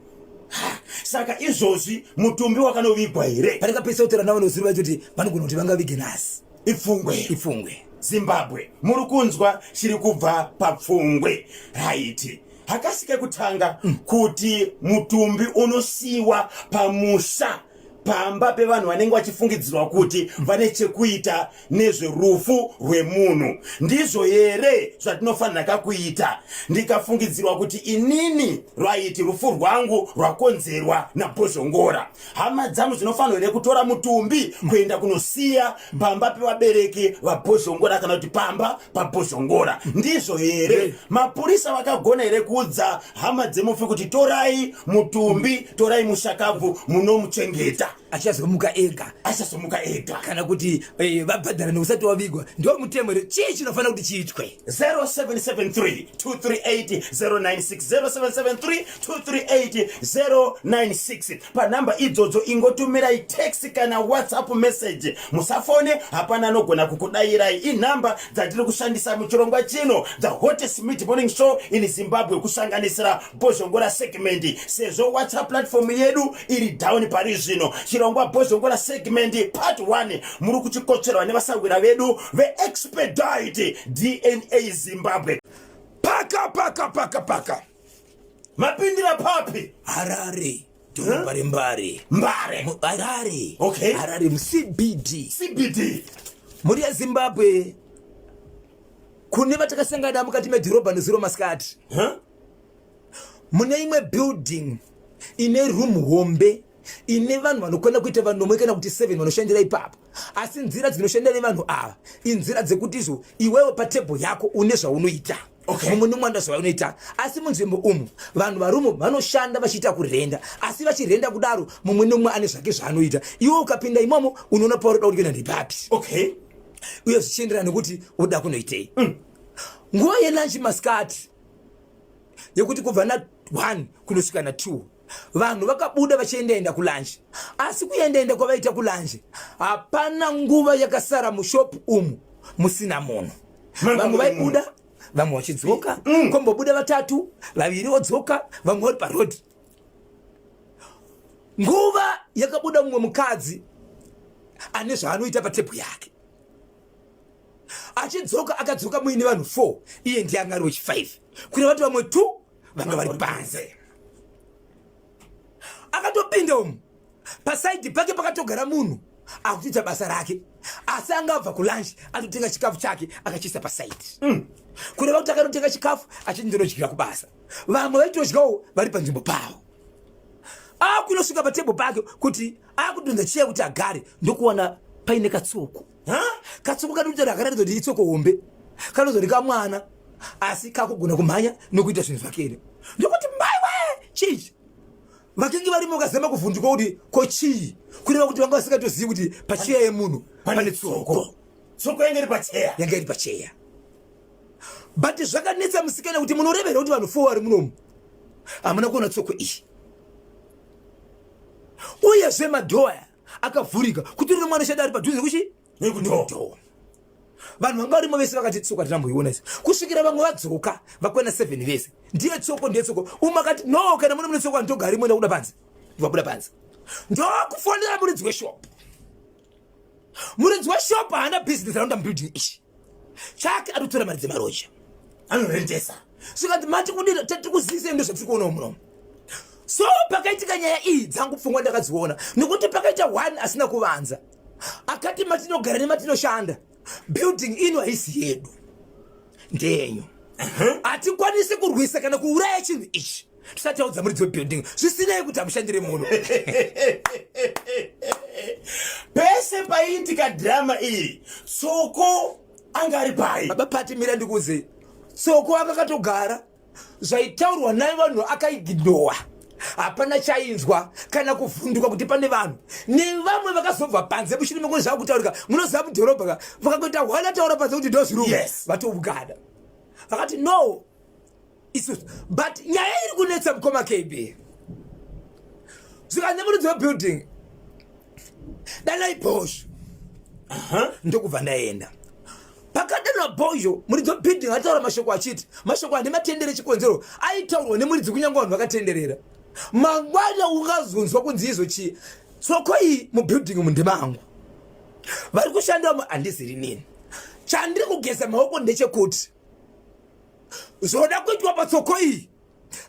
Saka izvozvi mutumbi wakanovigwa here? Patikapedzisa kutaura navo noziva vachiti vanogona kuti vangavige nhasi. Ipfungwe. Ipfungwe. Zimbabwe, muri kunzwa chiri kubva papfungwe. Right. Hakasi kekutanga kuti mutumbi unosiyiwa pamusha pamba pevanhu vanenge vachifungidzirwa kuti vane chekuita nezverufu rwemunhu. Ndizvo here zvatinofanira kakuita? Ndikafungidzirwa kuti inini rwaiti rufu rwangu rwakonzerwa naBhozhongora, hama dzangu dzinofanirwa here kutora mutumbi kuenda kunosiya pamba pevabereki vaBhozhongora kana kuti pamba paBhozhongora? Ndizvo here? Mapurisa vakagona here kuudza hama dzemufi kuti torai mutumbi, torai mushakabvu munomuchengeta, achazomuka ega? Achazomuka ega. Kana kuti vabhadhara neusati wavigwa, ndo mutemo here? Chii chinofanira kuti chiitwe? 0773 238 096, 0773 238 096. Panhamba idzodzo ingotumirai text kana WhatsApp message, musafone, hapana anogona kukudayirai. Inhamba dzatiri kushandisa muchirongwa chino, the hottest mid morning show in Zimbabwe, kusanganisira Bhozhongora segment, sezvo WhatsApp platform yedu iri down pari zvino. Chirongwa Bhozhongora segment part 1 muri kuchikotsverwa nevasahwira vedu veExpedite DNA Zimbabwe. Paka paka paka paka. Mapindira papi? Harare, dhorobha reMbare. Mbare. Harare. Okay. Harare muCBD. CBD. Mhuri yeZimbabwe, kune vatakasangana mukati medhorobha nezuro masikati. Huh? Mune imwe building ine room hombe ine vanhu vanokwana kuita vanomwe kana kuti 7 vanoshandira ipapo, asi nzira dzinoshandira nevanhu ava inzira dzekuti izvo iwewe patebho yako une zvaunoita, mumwe nemwe anoita zvaunoita, asi munzvimbo umu vanhu varumo vanoshanda vachiita kurenda, asi vachirenda kudaro mumwe nemumwe ane zvake zvaanoita. Iwe ukapinda imomo unoona pauri uda kuti kuenda ndepapi, uye zvichienderana nekuti uda kunoitei. Nguva yelunch masikati yekuti kubva na1 kunosvika na2 vanhu vakabuda vachiendaenda kulunch, asi kuendaenda kwavaita kulunch hapana nguva yakasara mushopu umu musina munhu. Vamwe vaibuda, vamwe vachidzoka, kombobuda vatatu, vaviri vodzoka, vamwe vari parodhi. Nguva yakabuda mumwe mukadzi ane zvaanoita patebhu yake achidzoka, akadzoka muine vanhu 4, iye ndiye anga ari wechi5, kureva kuti vamwe 2 vanga vari panze. Akatopinda umu, pasaidhi pake pakatogara munhu akutoita basa rake, asi anga abva kulunch atotenga chikafu chake akachiisa pasaidhi, kureva kuti akanotenga chikafu achiti ndinodyira kubasa. Vamwe vaitodyawo vari panzvimbo pavo. Akunosvika patebho pake kuti akudhonza chiya kuti agare, ndokuwana paine katsoko. Katsoko kanoita akaratidza kuti itsoko hombe, kanozori kamwana, asi kakugona kumhanya nokuita zvinhu zvakere. Ndokuti maiwe, chii? Vakingi varimo vakazama kuvhunduka kuti ko chii, kureva kuti vanga vasingatozivi kuti pacheya yemunhu pane tsoko. Tsoko yange iri pacheya. Yanga iri pacheya, but zvakanetsa musikana kuti munorevera kuti vanhu 4 vari munomu hamuna kuona tsoko iyi? Uyezve madhoaya akavhurika kuti rino mwana shada ari padhuze kuchi Nekudoor. Vanhu vanga varimo vese vakati tsoka tinamboiona isi kusvikira vamwe vadzoka vakwana 7 vese. Ndiye tsoko, ndiye tsoko. Umwe akati no, kana mune mune tsoko andogari moenda kuda panze. Vabuda panze. Ndokufonera muridzi weshop. Muridzi weshop haana business anoda building ichi. Chake anotora mari dzemaroja. Anorentesa. Zvikanzi mati kudira tati kuzivise ndozvatiri kuona muno. So pakaitika nyaya iyi dzangu pfungwa ndakadziona nekuti pakaita one asina kuvanza. Akati matinogara nematinoshanda building ino haisi yedu. Ndeyenyu. Hatikwanisi kurwisa kana kuuraya chinhu ichi. Tisati taudza muridzi webuilding zvisinei kuti hamushandire muno. Pese paiitika drama iyi Tsoko anga ari pai. Baba Pati mira ndikuudze. Tsoko akakatogara zvaitaurwa naye vanhu akaignowa hapana chainzwa kana kuvhunduka kuti pane vanhu nevamwe vakazobva panze mushure mekunge zvava kutaurika munoziva mudhorobha ka vakangoita hwana taura panze kuti ndozvirume Yes. vatougada vakati no isusu but nyaya iri kunetsa mukoma kb zvikanzi muridzi webuilding danai bhozho ndokubva ndaenda pakadanwa bhozho muridzi webuilding ataura mashoko achiti mashoko ane matendere chikonzero aitaurwa nemuridzi kunyange vanhu vakatenderera mangwana ungazonzwa kunzi izvo chii tsoko iyi mubuilding umu ndemangu vari kushandamo handiziri nini chandiri kugeza maoko ndechekuti zvoda kuitwa patsoko iyi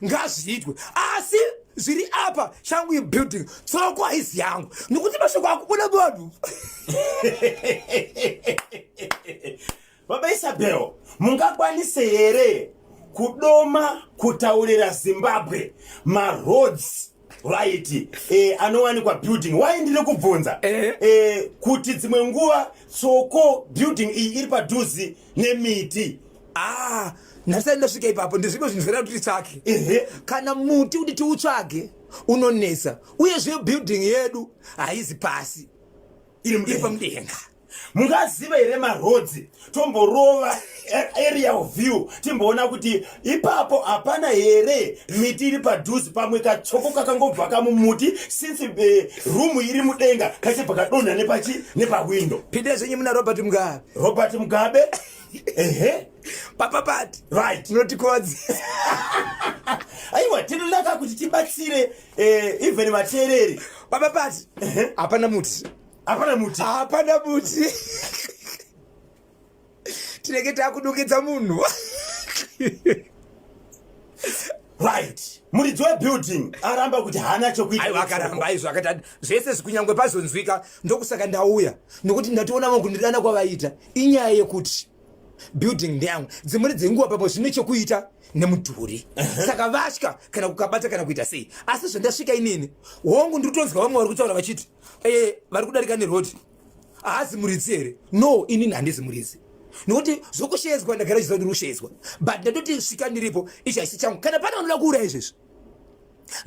ngazviitwe asi zviri apa changu ibuilding tsoko haizi yangu nekuti mashoko akubuda muvanhu. Baba Isabel, mungakwanise here kudoma kutaurira Zimbabwe maroads right anowanikwa building? Why ndiri kubvunza kuti dzimwe nguva tsoko building iyi iri padhuze nemiti. Ah, ndasati ndasvika ipapo. Ndizvimwe zvinhu zvinoda kuti titsvake. Kana muti kuti tiutsvage unonetsa, uyezve building yedu haizi pasi, iri iri pamudenga. Mungaziva here marodzi? Tomborova aerial view timboona kuti ipapo hapana here miti iri padhuze, pamwe katsoko kakangobva kamumuti since room iri mudenga kachibva kadonha nepachi nepawindo. Pindai zvenyu muna Robert Mugabe. Robert Mugabe, ehe. Papa Pati. Right. Munotikodzi. Aiwa, tinonaka kuti tibatsire even vateereri. Papa Pati, hapana muti. Hapana muti. Hapana muti. Tinenge takudukidza munhu. Right. Muridzi webuilding aramba kuti haana chokuita. Aiwa, akaramba izvo akati zvese zvikunyangwe pazonzwika ndokusaka ndauya nekuti ndatoona vangu kundidana kwavaita inyaya yekuti building ndeyangu dzimweni dzenguva pamwe zvine chokuita nemudhuri saka vatya kana kukabata kana kuita sei. Asi zvandasvika inini hongu ndiri kutonzwa vamwe vari kutaura vachiti vari kudarika nerodi haazi muridzi here? No, inini handizi muridzi nekuti zvokushedzwa ndagara chiziva ndiri kushedzwa but ndatoti svika ndiripo ichi haisi changu. Kana pane vanoda kuuraya izvezvi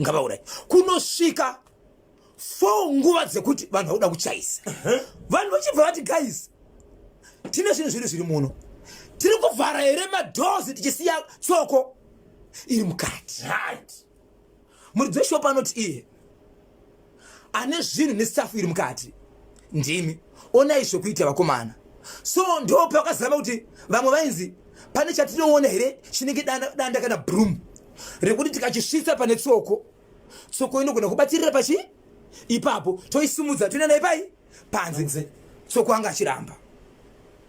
ngavaurayi. Kunosvika 4 nguva dzekuti vanhu vakuda kuchaisa vanhu vachibva vati guys tine zvinhu zvedu zviri muno tiri kuvhara here madoors tichisiya tsoko iri mukati. Right. Muridzi weshopu anoti iye ane zvinhu nesafu iri mukati ndimi onai zvekuita vakomana. So ndo pakazama kuti vamwe vainzi pane chatinoona here chinenge danda kana broom rekuti tikachisvitsa pane tsoko, tsoko inogona kubatirira pachi ipapo toisimudza toenda naye pai panze. Tsoko anga achiramba.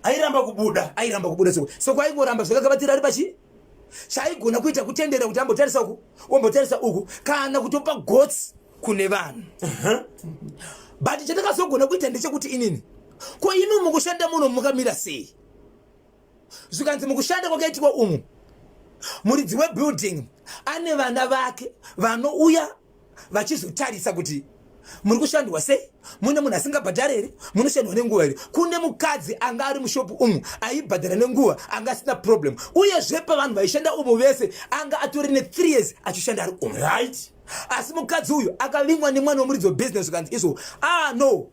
Airamba kubuda. Airamba kubuda tsoko. Tsoko aingoramba zvakakabatira ari pachi chaigona kuita kutendera kuti ambotarisa uku ombotarisa uku kana kutopa gotsi kune vanhu. But chandakazogona kuita ndechekuti inini ko imi mukushanda muno mukamira sei? Zvikanzi mukushanda kwakaitikwa umu muridzi webuilding ane vana vake vanouya vachizotarisa kuti muri kushandwa sei, mune munhu asingabhadhari here, munoshandwa nenguva here. Kune mukadzi anga ari mushopu umu aibhadhara nenguva anga asina problem, uyezve pavanhu vaishanda umu vese anga atori ne3 years achishanda ari umu. Right. Asi mukadzi uyu akavingwa nemwana wemuridzi webusiness zvikanzi izvo no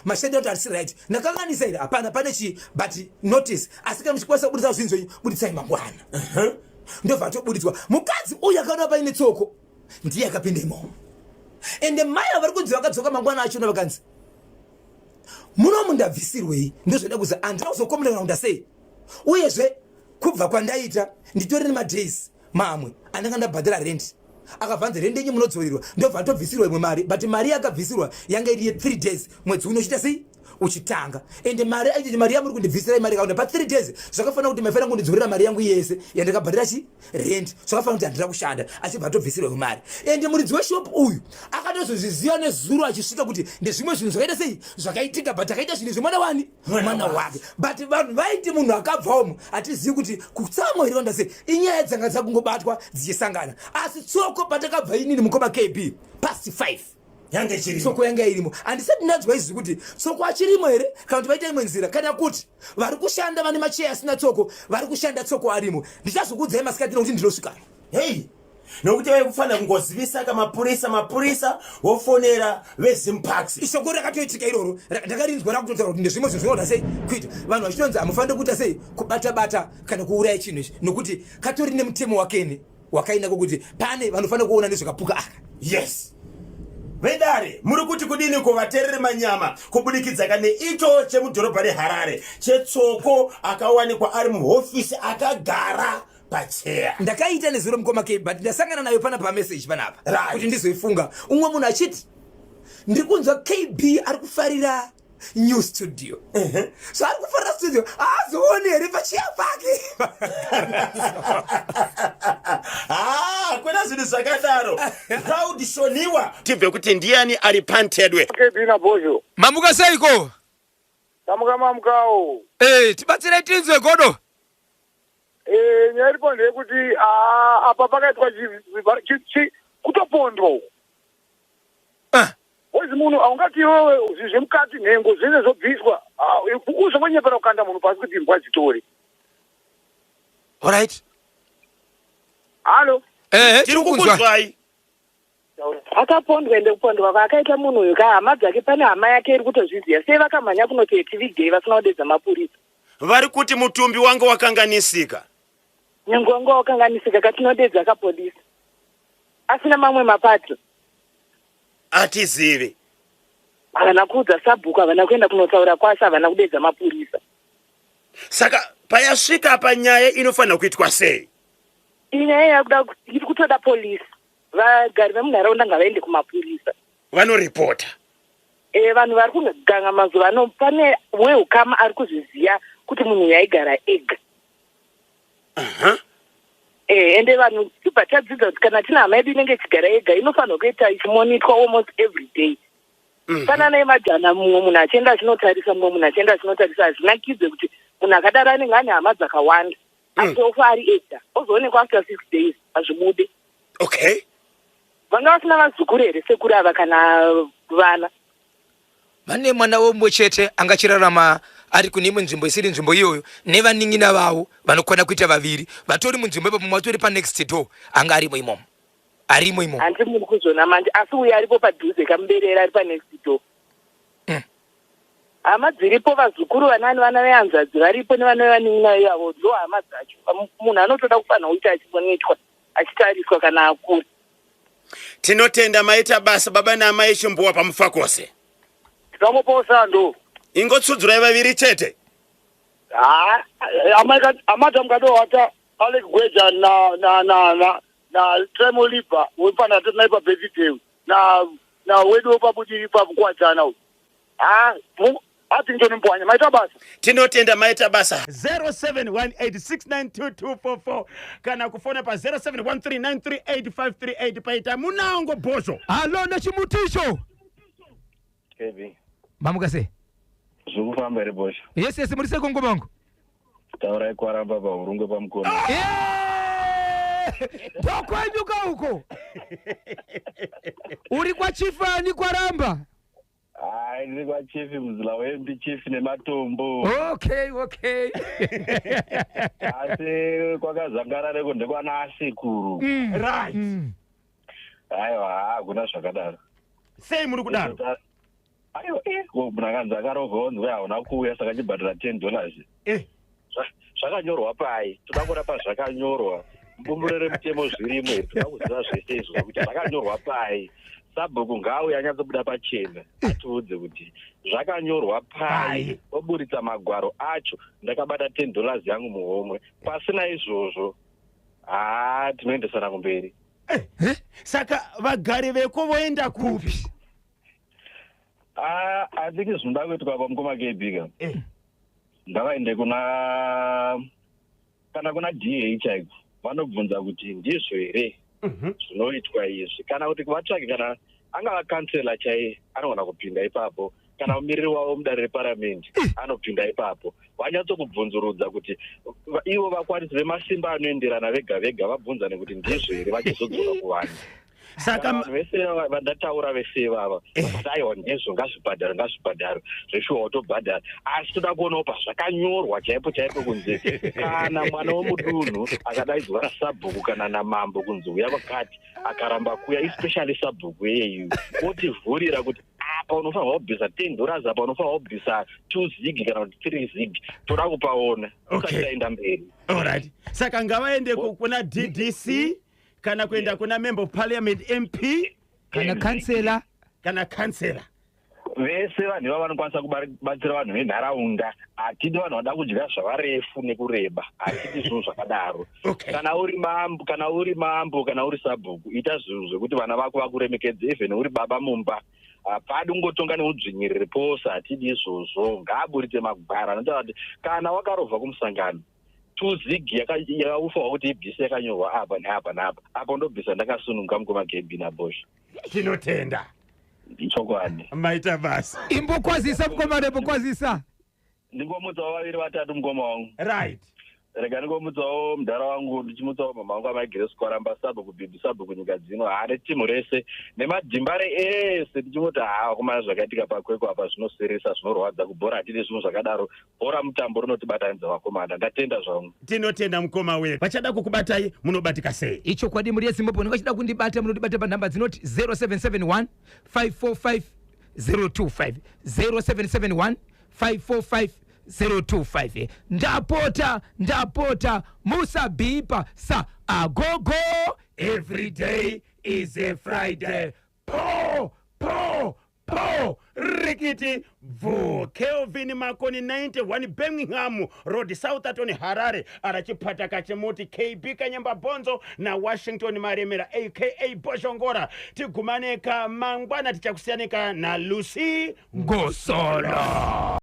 mashandiro kuti arisi right, ndakanganisa here, hapana pane chii but notice, asi kana muchikwanisa kubudisa zvinhu zvenyu buditsai mangwana. Ndobva atobuditswa mukadzi uyu akaona paine tsoko ndiye akapinda imomo. Ende mai vari kunzi vakadzoka mangwana achona vakanzi Munomu ndabvisirwei? Ndozvoda kuziva. Handina kuzokomunikana kuda sei. Uyezve kubva kwandaita nditori nemadays mamwe andanga ndabhadhara rent. Akabva anzi rent yenyu munodzorerwa, ndobva ndobvisirwa imwe mari, but mari yakabvisirwa yanga iri ye3 days mwedzi uno uchiita sei, uchitanga. Ende mari aititi mari yamuri kundibvisira imari yakaunda pa3 days, zvakafanira kuti maifanira kundidzorera mari yangu yese yandakabhadhara chi rent. Zvakafanira kuti handina kushanda, achibva atobvisirwa imwe mari. Ende muridzi weshop uyu akatozozviziva nezuro achisvika kuti ndezvimwe zvinhu zvakaita sei zvakaitika, but akaita zvinhu zvemwana wani, mwana wake. But vanhu vaiti munhu akabva umu, hatizivi kuti kutsamwa here vanda sei. Inyaya dzanga dzakungobatwa dzichisangana. Asi tsoko patakabva inini, mukoma KB, past 5 yange ichirimo. Tsoko yanga irimo. Handisati ndanzwa izvi kuti tsoko achirimo here, kana kuti vaita imwe nzira, kana kuti vari kushanda vane macheya asina tsoko, vari kushanda tsoko arimo. Ndichazokuudzai masikati nokuti ndinosvika. Hei, nokuti vaikufanira kungozivisa kamapurisa, mapurisa vofonera veZimparks. Ishoko rakatoitika iroro, ndakarinzwa rakutotaura kuti ndezvimwe zvinhu zvinoda sei kuita vanhu vachitonzi hamufaniri kuita sei, kubata bata kana kuuraya chinhu ichi, nokuti katori nemutemo wakene wakaina kokuti pane vanofanira kuona nezvekapuka aka. Yes, vedare, muri kuti kudini kuvatereri manyama kubudikidza kane icho chemudhorobha reHarare chetsoko akawanikwa ari muhofisi akagara pacheya? Ndakaita nezuro, mukoma K, but ndasangana nayo pana pameseji panapa kuti ndizoifunga. Umwe munhu achiti ndiri kunzwa KB ari kufarira new studio, so ari kufarira studio, haazooni here pacheya pake? Ha, kwena zvinhu zvakadaro. Proud Shoniwa, tibve kuti ndiani ari pantedwe. KB naBhozho. Mamuka seiko? Tamuka, mamukawo. Tibatsirai tinzwe godo. Nyaya iripo ndeyekuti apa pakaitwa kutopondwa uku. Wezi munhu haungati iwewe zvinhu zvemukati, nhengo zvese zvobviswa, uzongonyepera kukanda munhu pasi kuti imbwa dzitore. Alright. Halo. Tiri tiri kukunzwa. Kukunzwai. Akapondwa, ende kupondwa kwaakaita munhu uyu ka, hama dzake, pane hama yake iri kutozviziva. Sei vakamhanya kunoti tivigei vasina kudedza mapurisa? Vari kuti mutumbi wange wakanganisika. Nyange wanga wakanganisika, katinodedza kapolisi asina mamwe mapato. Atizivi. Havana kuudza sabhuku, havana kuenda kunotaura kwasi, havana kudedza mapurisa. Saka payasvika panyaya inofanira kuitwa sei? Iyi nyaya yakuda, iri kutoda polisi. Vagari vemunharaunda ngavaende kumapurisa. Vanoripota. Vanhu vari kuganga mazuva ano, pane weukama ari kuzviziva kuti munhu uyu aigara ega. Ende vanhu tibva tadzidza kuti kana tina hama yedu inenge ichigara ega, inofanirwa kuita ichimonitwa almost every day. Fanana yemajana, mumwe munhu achienda achinotarisa, mumwe munhu achienda achinotarisa. Hazvinakidze kuti munhu akadaro anenge ane hama dzakawanda, asi ofa ari ega, ozoonekwa after 6 days. Hazvibude. Vanga vasina vazukuru here sekuru ava, kana vana? Vane mwana womwe chete angachirarama ari kune imwe nzvimbo isiri nzvimbo iyoyo, nevanin'ina vavo vanokwana kuita vaviri vatori munzvimbo ipapo. Mumwe vatori panext door, anga arimo imomo, arimo imomo. Hanti muri kuzvona manje? Asi uyo aripo padhuze kamuberera ari panext door. Hama dziripo, vazukuru, vanani, vana vehanzvadzi varipo nevana vevanin'ina ivavo, ndo hama dzacho. Munhu anotoda kufanira kuita achimonitwa, achitariswa kana akura. Tinotenda, maita basa baba naamai Chimbuwa paMufakose. Tikangopawo sando. Ingotsudzurai vaviri chete. Ha, amadam kadohata Alec Gweja na Tremo Liba wepana tatinai pabirthday na wedu wepabudiri pakukwadzana uyu. Ha, Athington Mbwanya, maita basa. Tinotenda, maita basa. 0718692244 kana kufona pa 0713938538. Paita munango, Bhozho. Halo, nechimuticho. KB. Mamuka sei? Zviri kufamba here, Bhosho? Yes, muri sei, kongo mangu? Taurai kwaramba paHurungwe paMukona. Ndokwenyuka uko uri kwachifani kwaramba? Hai, ndiri kwachief Muzila wembi, chief nematombo. Okay. Asi kwakazangarareko ndekwana asekuru. Aiwa, hakuna zvakadaro. Sei muri kudaro? Aiwa, ko munhu akanzi akarovha, onzwe hauna kuuya, saka chibhadhara $10. Zvakanyorwa pai? Toda kuona pazvakanyorwa. Bumbiro remutemo zvirimo here? Toda kuziva zvese izvo kuti zvakanyorwa pai. Sabhuku ngaauye anyatsobuda pachena atiudze kuti zvakanyorwa pai, Pai. oburitsa magwaro acho. Ndakabata $10 yangu muhomwe. Pasina izvozvo, haa, tinoendesana kumberi. Saka vagari veko voenda kupi? Ah, I think zvinoda kuitwa pamukoma KB ka, ngavaende kuna DA chaiko, vanobvunza kuti ndizvo here zvinoitwa izvi, kana kuti vatsvage kana angava kansela chaiye anogona kupinda ipapo, kana mumiriri wavo mudare reparamende anopinda ipapo, vanyatsokubvunzurudza kuti ivo vakwanisi vemasimba anoenderana vega vega vabvunzane kuti ndizvo here, vachizodzoka kuvanhu. Saka Vanhu vese vandataura vese ivava vakati aiwa, ndizvo, ngazvibhadharwe, ngazvibhadharwe zveshuwa, wotobhadhara. Asi toda kuonawo pazvakanyorwa chaipo chaipo kunzi kana mwana wemudunhu akadaidzwa nasabhuku kana namambo kunzi uya kwakati, akaramba kuya, especially sabhuku iyeyu, otivhurira kuti apa unofanirwa kubvisa $10, apa unofanirwa kubvisa 2 ZiG kana kuti 3 ZiG, toda kupaona usati taenda mberi. Alright, saka ngavaende kuna DDC kana kuenda kuna member of parliament, MP, kana kansela. Kana kansela. Vese vanhu ivava vanokwanisa kubatsira vanhu venharaunda. Hatidi vanhu vada kudya zvavarefu nekureba, hatidi zvinhu zvakadaro. Kana uri mambo, kana uri sabhuku, ita zvinhu zvekuti vana vako vakuremekedze. Even uri baba mumba, hapadi kungotonga neudzvinyiriri pose, hatidi izvozvo. Ngaaburitse magwara anotaura kuti kana wakarovha kumusangano, 2 ZiG yakaufawa kuti ibvise, yakanyorwa apa neapa neapa apa, ndobvisa ndakasununga. Mukoma KB naBosh. Tinotenda. Chokwadi. Maita basa. Imbokwazisa mukomana, imbokwazisa. Ndingomutsawo vaviri vatatu, mukoma wangu. Rega ndingomutsawo mudhara wangu, ndichimutsawo mama wangu amaigire Kwaramba, sabhuku Bhibhi, sabhuku nyika dzino, haa, netimu rese nemadhimbare ese, ndichingoti haa, vakomana, zvakaitika paKwekwe apa zvinosirisa, zvinorwadza. Kubhora hatidi zvinhu zvakadaro, bhora mutambo rinotibatanidza vakomana. Ndatenda zvangu. Tinotenda, mukoma wedu. Vachada kukubatai munobatika sei? Ichokwadi, muri yeZimbabwe unenge uchida kundibata, munondibata panhamba dzinoti 0771 545 025, 0771 545 025. Ndapota, ndapota, musabhipa sa agogo. Every day is a Friday. Po po po, rikiti bvu. Kelvin Makoni, 91 Birmingham Road, Southerton, Harare. Arachipata kachimuti KB Kanyamba Bonzo naWashington Maremera aka Boshongora. Tigumaneka mangwana, tichakusiyanika naLucy. Ngosolo.